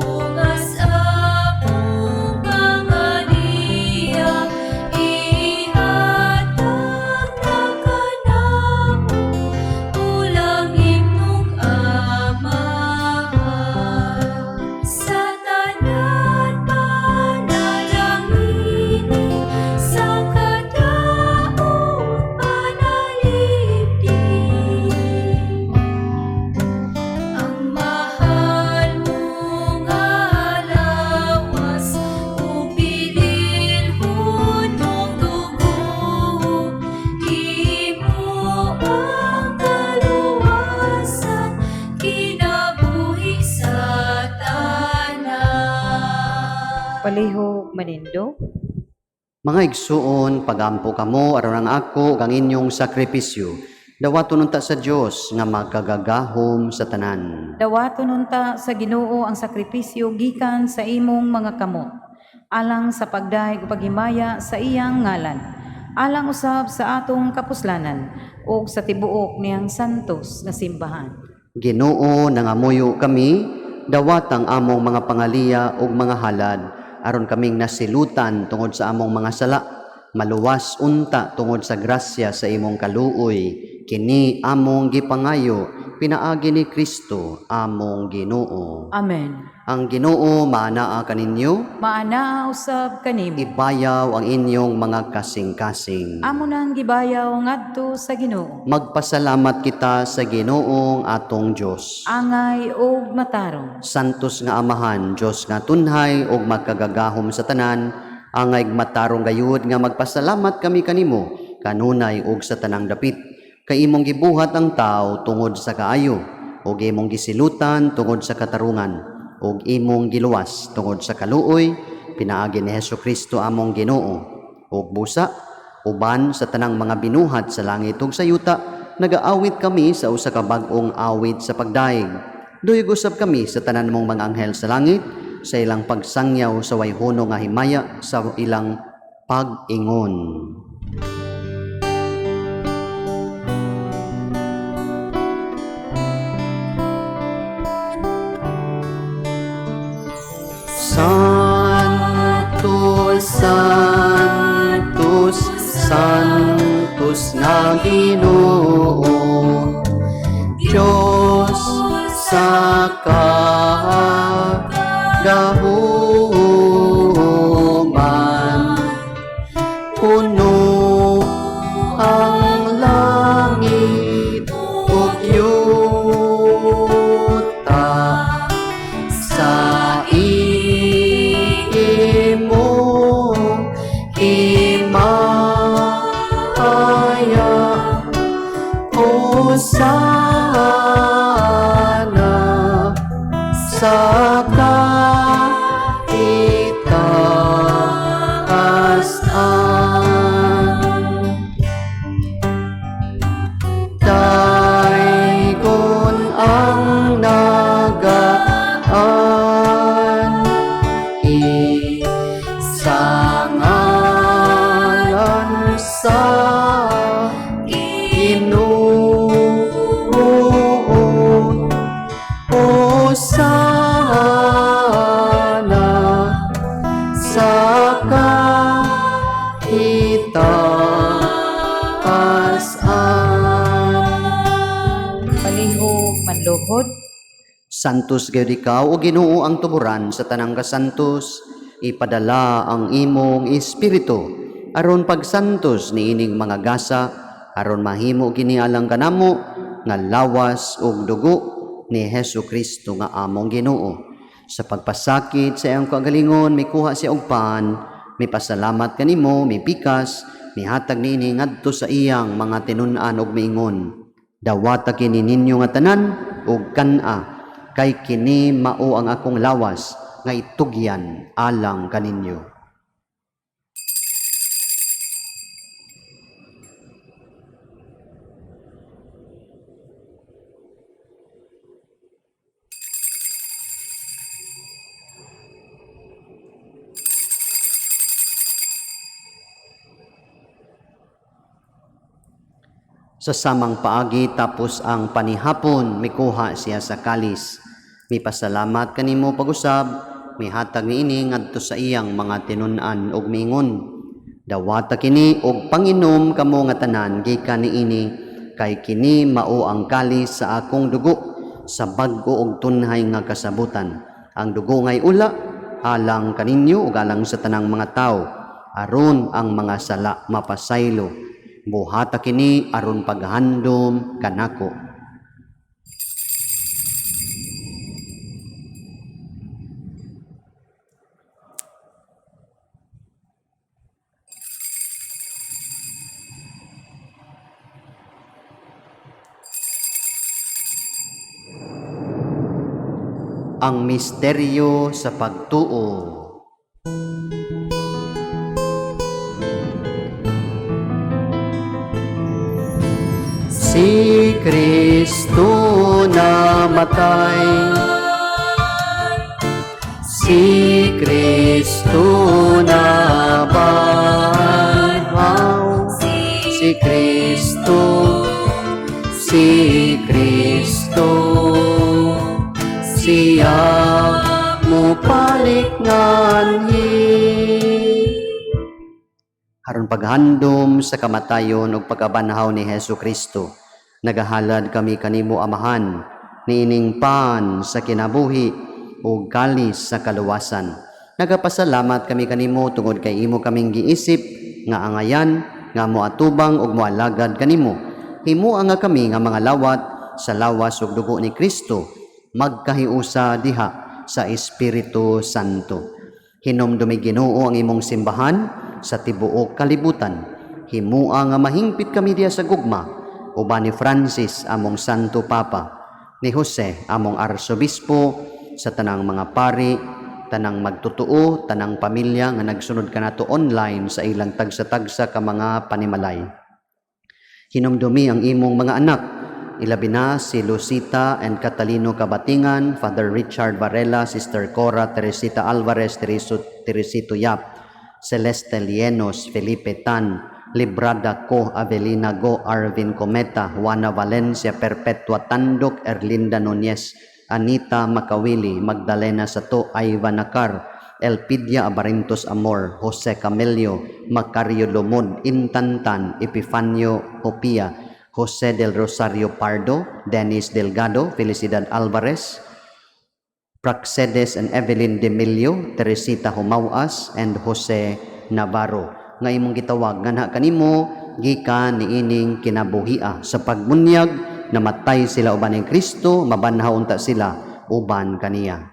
ungas among pangaliya, ihatag na kanamo, ulang imong Amahan. Sa tanan panalangini, sa kadaot panalipdi. Ang mahal mong lawas ug bililhon mong dugo, imo ang kaluwasan, kinabuhi sa tanan. Palihog manindog. Mga igsuon, pagampo kamo aron ang ako ug ang inyong sakripisyo. Dawaton unta sa Dios nga makagagahom sa tanan. Dawaton unta sa Ginoo ang sakripisyo gikan sa imong mga kamot, alang sa pagdayeg ug paghimaya sa iyang ngalan, alang usab sa atong kapuslanan ug sa tibuok niyang santos nga simbahan. Ginoo, nangamuyo kami, dawat ang among mga pangaliya ug mga halad aron kaming nasilutan tungod sa among mga sala, maluwas unta tungod sa grasya sa imong kaluoy. Kini among gipangayo pinaagi ni Kristo among Ginoo. Amen. Ang Ginoo maanaa kaninyo, Maanaa usab kanimo. ibayaw ang inyong mga kasing-kasing. Amo nang gibayaw ngadto sa Ginoo. Magpasalamat kita sa Ginoong atong Dios. Angay ug matarong. Santos nga Amahan, Dios nga tunhay ug magkagagahom sa tanan, angay matarong gayud nga magpasalamat kami kanimo kanunay ug sa tanang dapit. Kay imong gibuhat ang tao tungod sa kaayo, ug imong gisilutan tungod sa katarungan, ug imong giluwas tungod sa kaluoy, pinaagi ni Hesus Kristo among Ginoo. Ug busa, uban sa tanang mga binuhat sa langit ug sa yuta, nagaawit kami sa usa ka bag-ong awit sa pagdaig. Duyog usab kami sa tanan mong mga anghel sa langit, sa ilang pagsangyaw sa wayhono nga himaya, sa ilang pag-ingon. Santo, Santos, Santos na Ginoo, Diyos sa kagahuman, puno ang langit ug yuta sa imong himaya. Hosana sa kaitaasan. Daygon ang nagaan sa ngalan sa Ginoo. Hosana sa kaitaasan. Palihog manluhod. Santos gayud ikaw o Ginoo ang tuburan sa tanang kasantos, ipadala ang imong espiritu aron pagsantos niining mga gasa Aron mahimo kini alang kanamo nga lawas ug dugo ni Hesus Kristo nga among Ginoo. Sa pagpasakit sa iyang kagalingon, mikuha siya og pan, mipasalamat kanimo, mipikas, mihatag niini ngadto sa iyang mga tinun-an ug miingon: "Dawata kini ninyo nga tanan ug kan-a, kay kini mao ang akong lawas nga itugyan alang kaninyo." Sa samang paagi, tapos ang panihapon, mikuha siya sa kalis. Mipasalamat kanimo pag-usab, mihatag niini ngadto sa iyang mga tinun-an ug miingon: "Dawata kini og panginom kamo nga tanan gikan niini, kay kini mao ang kalis sa akong dugo sa bag-o og tunhay nga kasabutan. Ang dugo ngay ula alang kaninyo ug alang sa tanang mga tawo aron ang mga sala mapasaylo. Buhata kini aron paghandom kanako." Ang misteryo sa pagtuo. Si Kristo namatay, si Kristo nabanhaw, si Kristo, si Kristo, siya mobalik nganhi. Aron paghandom sa kamatayon ug pagkabanhaw ni Hesus Kristo, nagahalad kami kanimo, Amahan, niining pan sa kinabuhi ug kalis sa kaluwasan. Nagapasalamat kami kanimo tungod kay imo kaming giisip nga angayan nga moatubang ug moalagad kanimo. Himoa nga kami nga mga lawat sa lawas ug dugo ni Kristo magkahiusa diha sa Espiritu Santo. Hinumdumi, Ginoo, ang imong simbahan sa tibuok kalibutan. Himua nga mahingpit kami diha sa gugma uban ni Francis among Santo Papa, ni Jose among Arsobispo, sa tanang mga pari, tanang magtotoo, tanang pamilya nga nagsunod kanato online sa ilang tagsa-tagsa ka mga panimalay. Hinumdumi ang imong mga anak, ilabi na si Lucita and Catalino Cabatingan, Father Richard Varela, Sister Cora Teresita Alvarez, Tereso, Teresito Yap, Celeste Lienos, Felipe Tan, Librada Co, Avelina Go, Arvin Cometa, Juana Valencia, Perpetua Tandok, Erlinda Nunez, Anita Macawili, Magdalena Sato, Ivan Nakar, Elpidia Abarintos Amor, Jose Camelio, Macario Lumod, Intantan, Epifanio Hopia, Jose del Rosario Pardo, Dennis Delgado, Felicidad Alvarez, Praxedes and Evelyn Demilio, Teresita Humawas, and Jose Navarro nga imong gitawag nganha kanimo gikan niining kinabuhia. Sa pagbunyag, namatay sila uban ni Kristo, mabanhaw unta sila uban kaniya.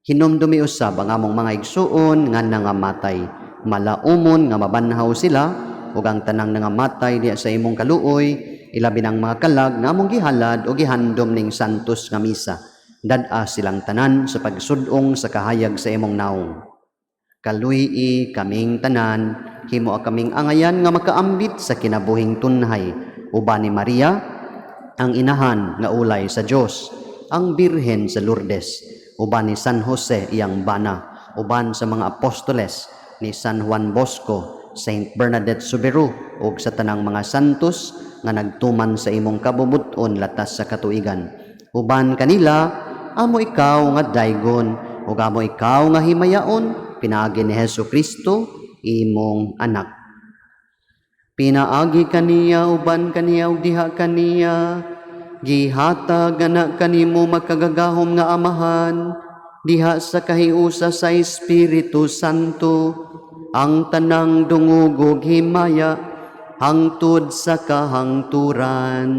Hinumdumi usab ang among mga igsuon nga nangamatay, malaumon nga mabanhaw sila, ug ang tanang nangamatay diha sa imong kaluoy, ilabi nang mga kalag nga among gihalad o gihandom ning santos nga misa. Dad-a silang tanan sa pagsud-ong sa kahayag sa imong naong. Kaluy-i kaming tanan, himoa kaming angayan nga makaambit sa kinabuhing tunhay uban ni Maria, ang inahan nga ulay sa Dios, ang Birhen sa Lourdes, uban ni San Jose iyang bana, uban sa mga apostoles, ni San Juan Bosco, Saint Bernadette Soubirous, ug sa tanang mga santos nga nagtuman sa imong kabubut-on latas sa katuigan. Uban kanila, amo ikaw nga daygon ug amo ikaw nga himayaon pinaagi ni Hesus Kristo, imong anak. Pinaagi kaniya, uban kaniya ug diha kaniya, gihatag ana kanimo makagagahom nga Amahan diha sa kahiusa sa Espiritu Santo, ang tanang dungog ug himaya hangtod sa kahangturan.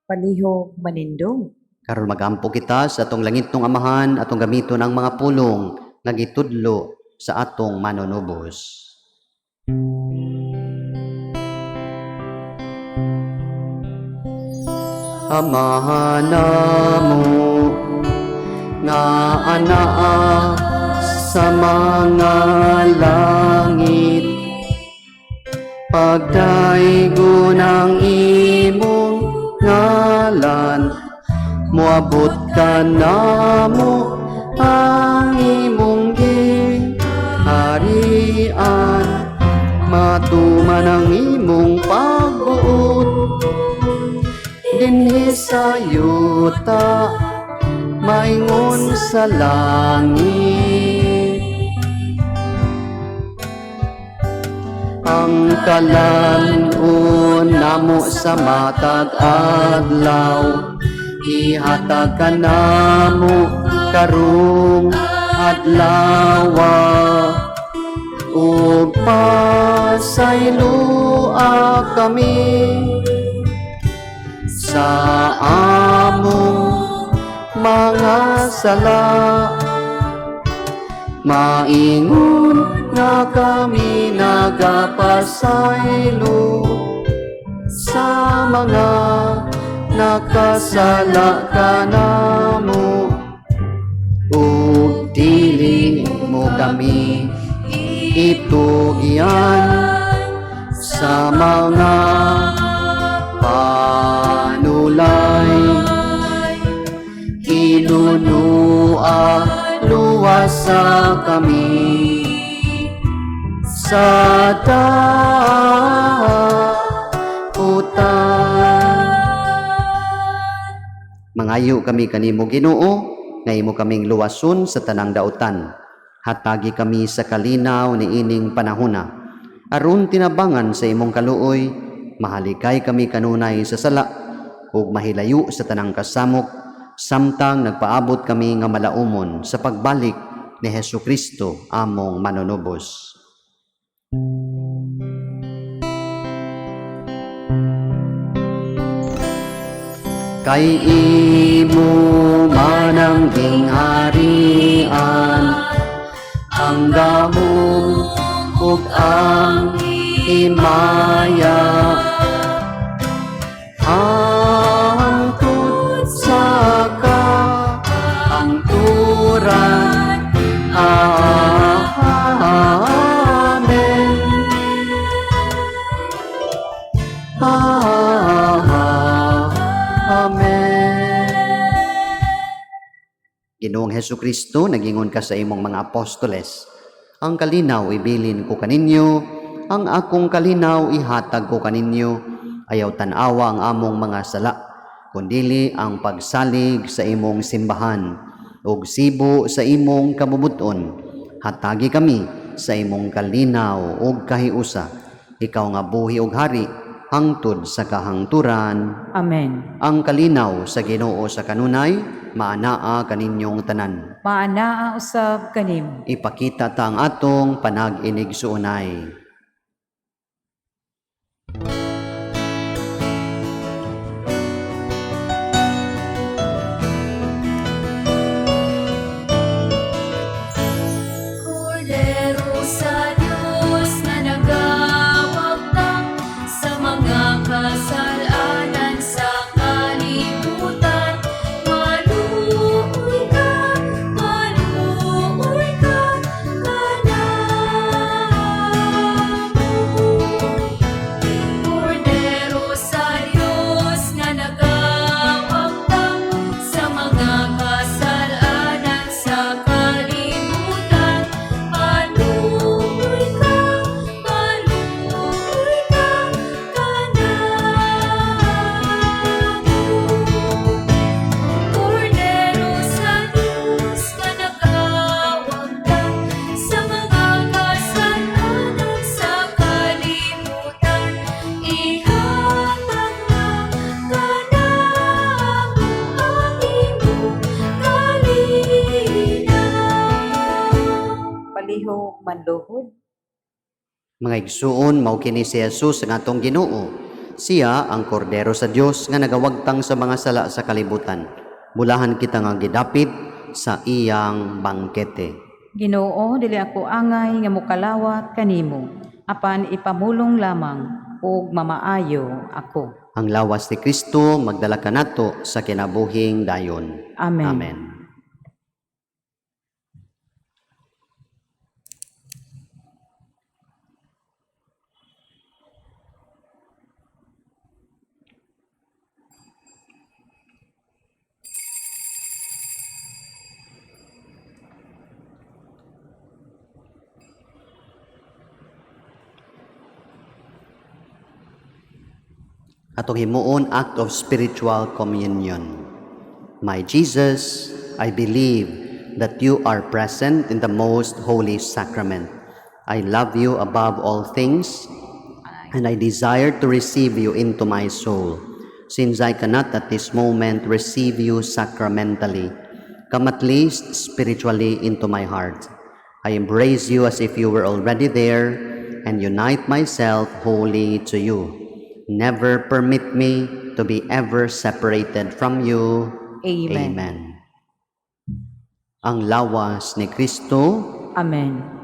Palihog manindog. Karon magampo kita sa atong langitnong Amahan, atong gamiton ang mga pulong nga gitudlo sa atong manunubos. Amahan namo nga anaa sa mga langit, pagdaygon ang imong ngalan, moabot ka namo ang imong giharian, matuman ang imong pagbuot dinhi sa yuta maingon sa langit. Ang kalan-on namo sa matag adlaw, ihatag kanamo karong adlawa, ug pasayloa kami sa among mga sala, maingon nga kami nagapasaylo sa mga nakasala kanamo, ug dili mo kami itugian sa mga panulay. Hinunua, luwasa kami sa dautan. Mangayo kami kanimo, Ginoo, nga imo kaming luwason sa tanang dautan. Hatagi kami sa kalinaw niining panahona. Aron tinabangan sa imong kaluoy, mahalikay kami kanunay sa sala ug mahilayo sa tanang kasamok samtang nagpaabot kami nga malaumon sa pagbalik ni Hesus Kristo among manunubos. Kay imo man ang gingharian, ang dahom ug ang himaya, hangtod sa kahangturan. Amen. Amen. Ginoong Heso Kristo, nagingon ka sa imong mga apostoles, "Ang kalinaw ibilin ko kaninyo, ang akong kalinaw ihatag ko kaninyo." Ayaw tan-awa ang among mga sala, kundili ang pagsalig sa imong simbahan ug sibo sa imong kabubut-on. Hatagi kami sa imong kalinaw ug kahiusa. Ikaw nga buhi ug hari hangtod sa kahangturan. Amen. Ang kalinaw sa Ginoo sa kanunay maanaa kaninyong tanan. Maanaa usab kanimo. Ipakita ta ang atong panag-inigsuonay. Kordero sa Diyos na nagawagtang sa mga kasalanan sa kalibutan. Maluoy ka kanamo. Palihog manluhod. Mga igsuon, mao kini si Jesus ang atong Ginoo. Siya ang kordero sa Dios nga nagawagtang sa mga sala sa kalibutan. Bulahan kita nga gidapit sa iyang bangkete. Ginoo, dili ako angay nga mokalawat kanimo, apan ipamulong lamang ug mamaayo ako. Ang lawas ni Kristo magdala kanato sa kinabuhing dayon. Amen. Amen. Atong himuon, act of spiritual communion. My Jesus, I believe that you are present in the most holy sacrament. I love you above all things, and I desire to receive you into my soul. Since I cannot at this moment receive you sacramentally, come at least spiritually into my heart. I embrace you as if you were already there and unite myself wholly to you. Never permit me to be ever separated from you. Amen. Amen. Ang lawas ni Kristo. Amen.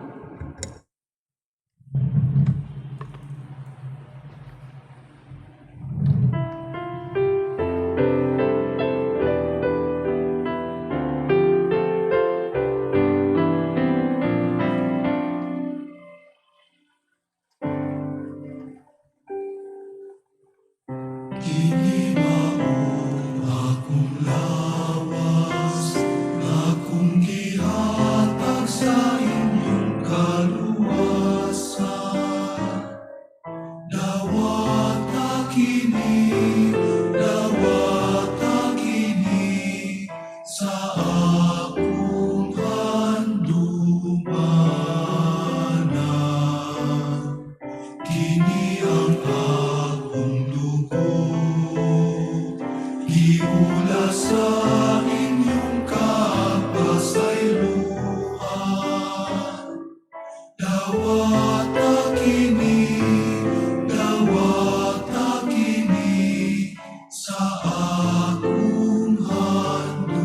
Kini maong akong lawas, akong gihatag sa inyong kaluwasan. Dawata kini, dawata kini, sa akong handumanan. Kini ang akong dugo, giula sa inyong kapasayloan. Dawata kini, dawata kini, sa akong handumanan.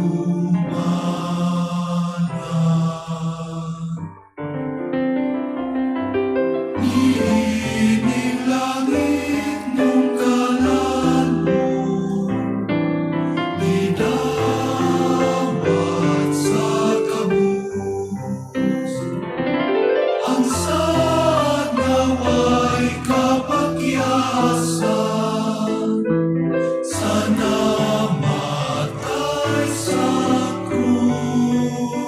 Niining langit nung kalangon, Nidawat sa kabus. Ang saad naway kapakyasan sa namatay sa krus.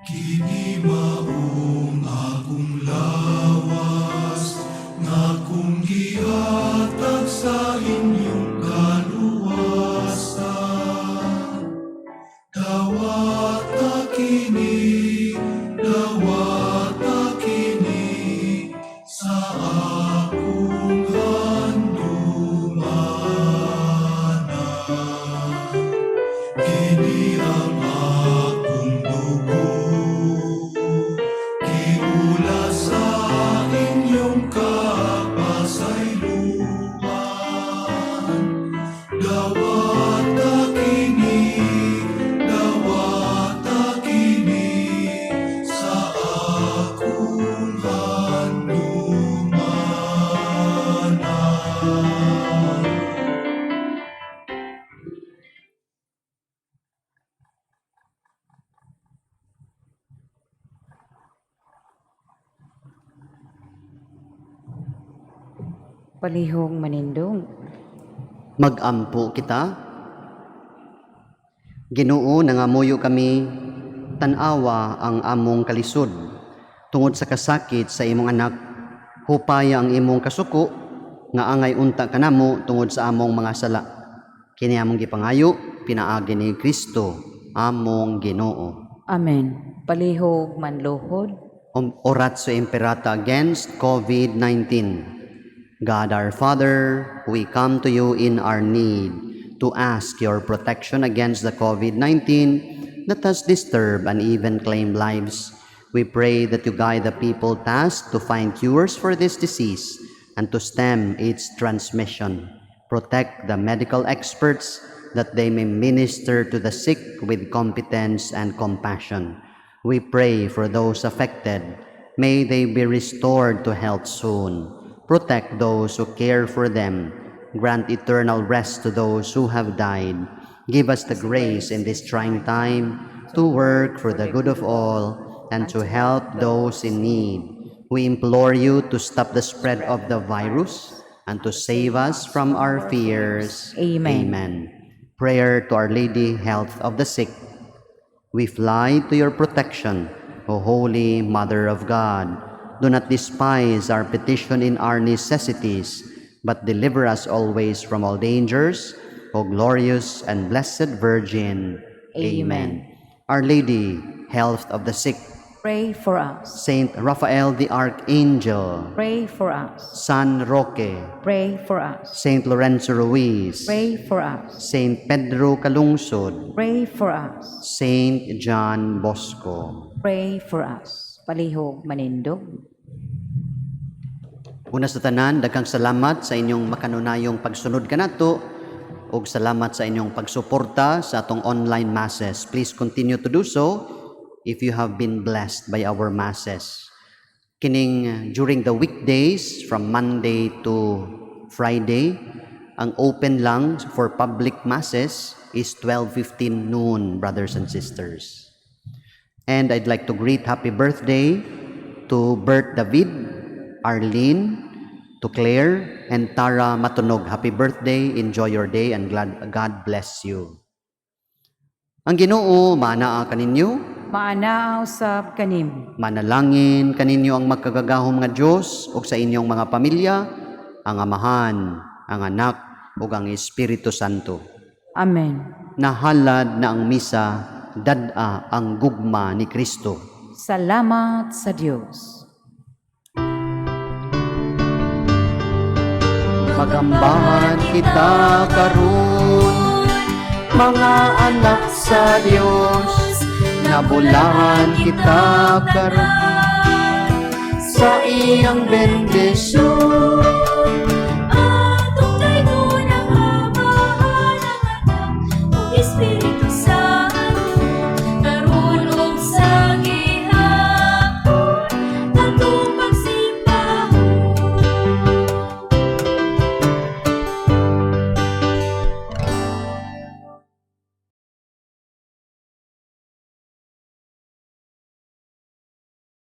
Kini maong akong lawas, nga akong gihatag sa inyong kaluwasan. Dawata kini, dawata kini, sa akong handumanan. Kini ang akong dugo, giula sa inyong kapasayloan. Dawata kini, dawata kini, sa akong handumanan. Palihog manindong. Magampo kita. Ginoo, nangamuyo kami, tan-awa ang among kalisod. Tungod sa kasakit sa imong anak, hupaya ang imong kasuko nga angay unta kanamo tungod sa among mga sala. Kini among gipangayo pinaagi ni Kristo among Ginoo. Amen. Palihog manluhod. Oratio Imperata against COVID-19. God our Father, we come to you in our need. to ask your protection against the COVID-19 that has disturbed and even claimed lives. We pray that you guide the people tasked to find cures for this disease and to stem its transmission. Protect the medical experts that they may minister to the sick with competence and compassion. We pray for those affected. May they be restored to health soon. Protect those who care for them. Grant eternal rest to those who have died. Give us the grace in this trying time to work for the good of all and to help those in need. We implore you to stop the spread of the virus and to save us from our fears. Amen. Amen. Prayer to Our Lady, Health of the Sick. We fly to your protection, O Holy Mother of God. Do not despise our petition in our necessities, but deliver us always from all dangers, O glorious and blessed Virgin. Amen. Our Lady, Health of the Sick, Pray for us. Saint Raphael the Archangel, Pray for us. San Roque, Pray for us. Saint Lorenzo Ruiz, Pray for us. Saint Pedro Calungsod, Pray for us. Saint John Bosco. Pray for us. Palihog manindog. Una sa tanan, daghang salamat sa inyong makanunayong pagsunod kanato ug salamat sa inyong pagsuporta sa atong online masses. Please continue to do so if you have been blessed by our masses. Kining during the weekdays from Monday to Friday, ang open lang for public masses is 12:15 noon, brothers and sisters. And I'd like to greet happy birthday to Bert David, Arlene, to Claire, and Tara Matunog. Happy birthday, enjoy your day, and glad God bless you. Ang Ginoo maanaa kaninyo. Maanaa usab kanimo. Manalangin kaninyo ang makagagahom nga Dios ug sa inyong mga pamilya, ang Amahan, ang Anak, ug ang Espiritu Santo. Amen. Nahalad na ang misa, dad-a ang gugma ni Kristo. Salamat sa Dios. Magambahan kita karon, mga anak sa Dios, nabulahan kita karon sa iyang bendisyon.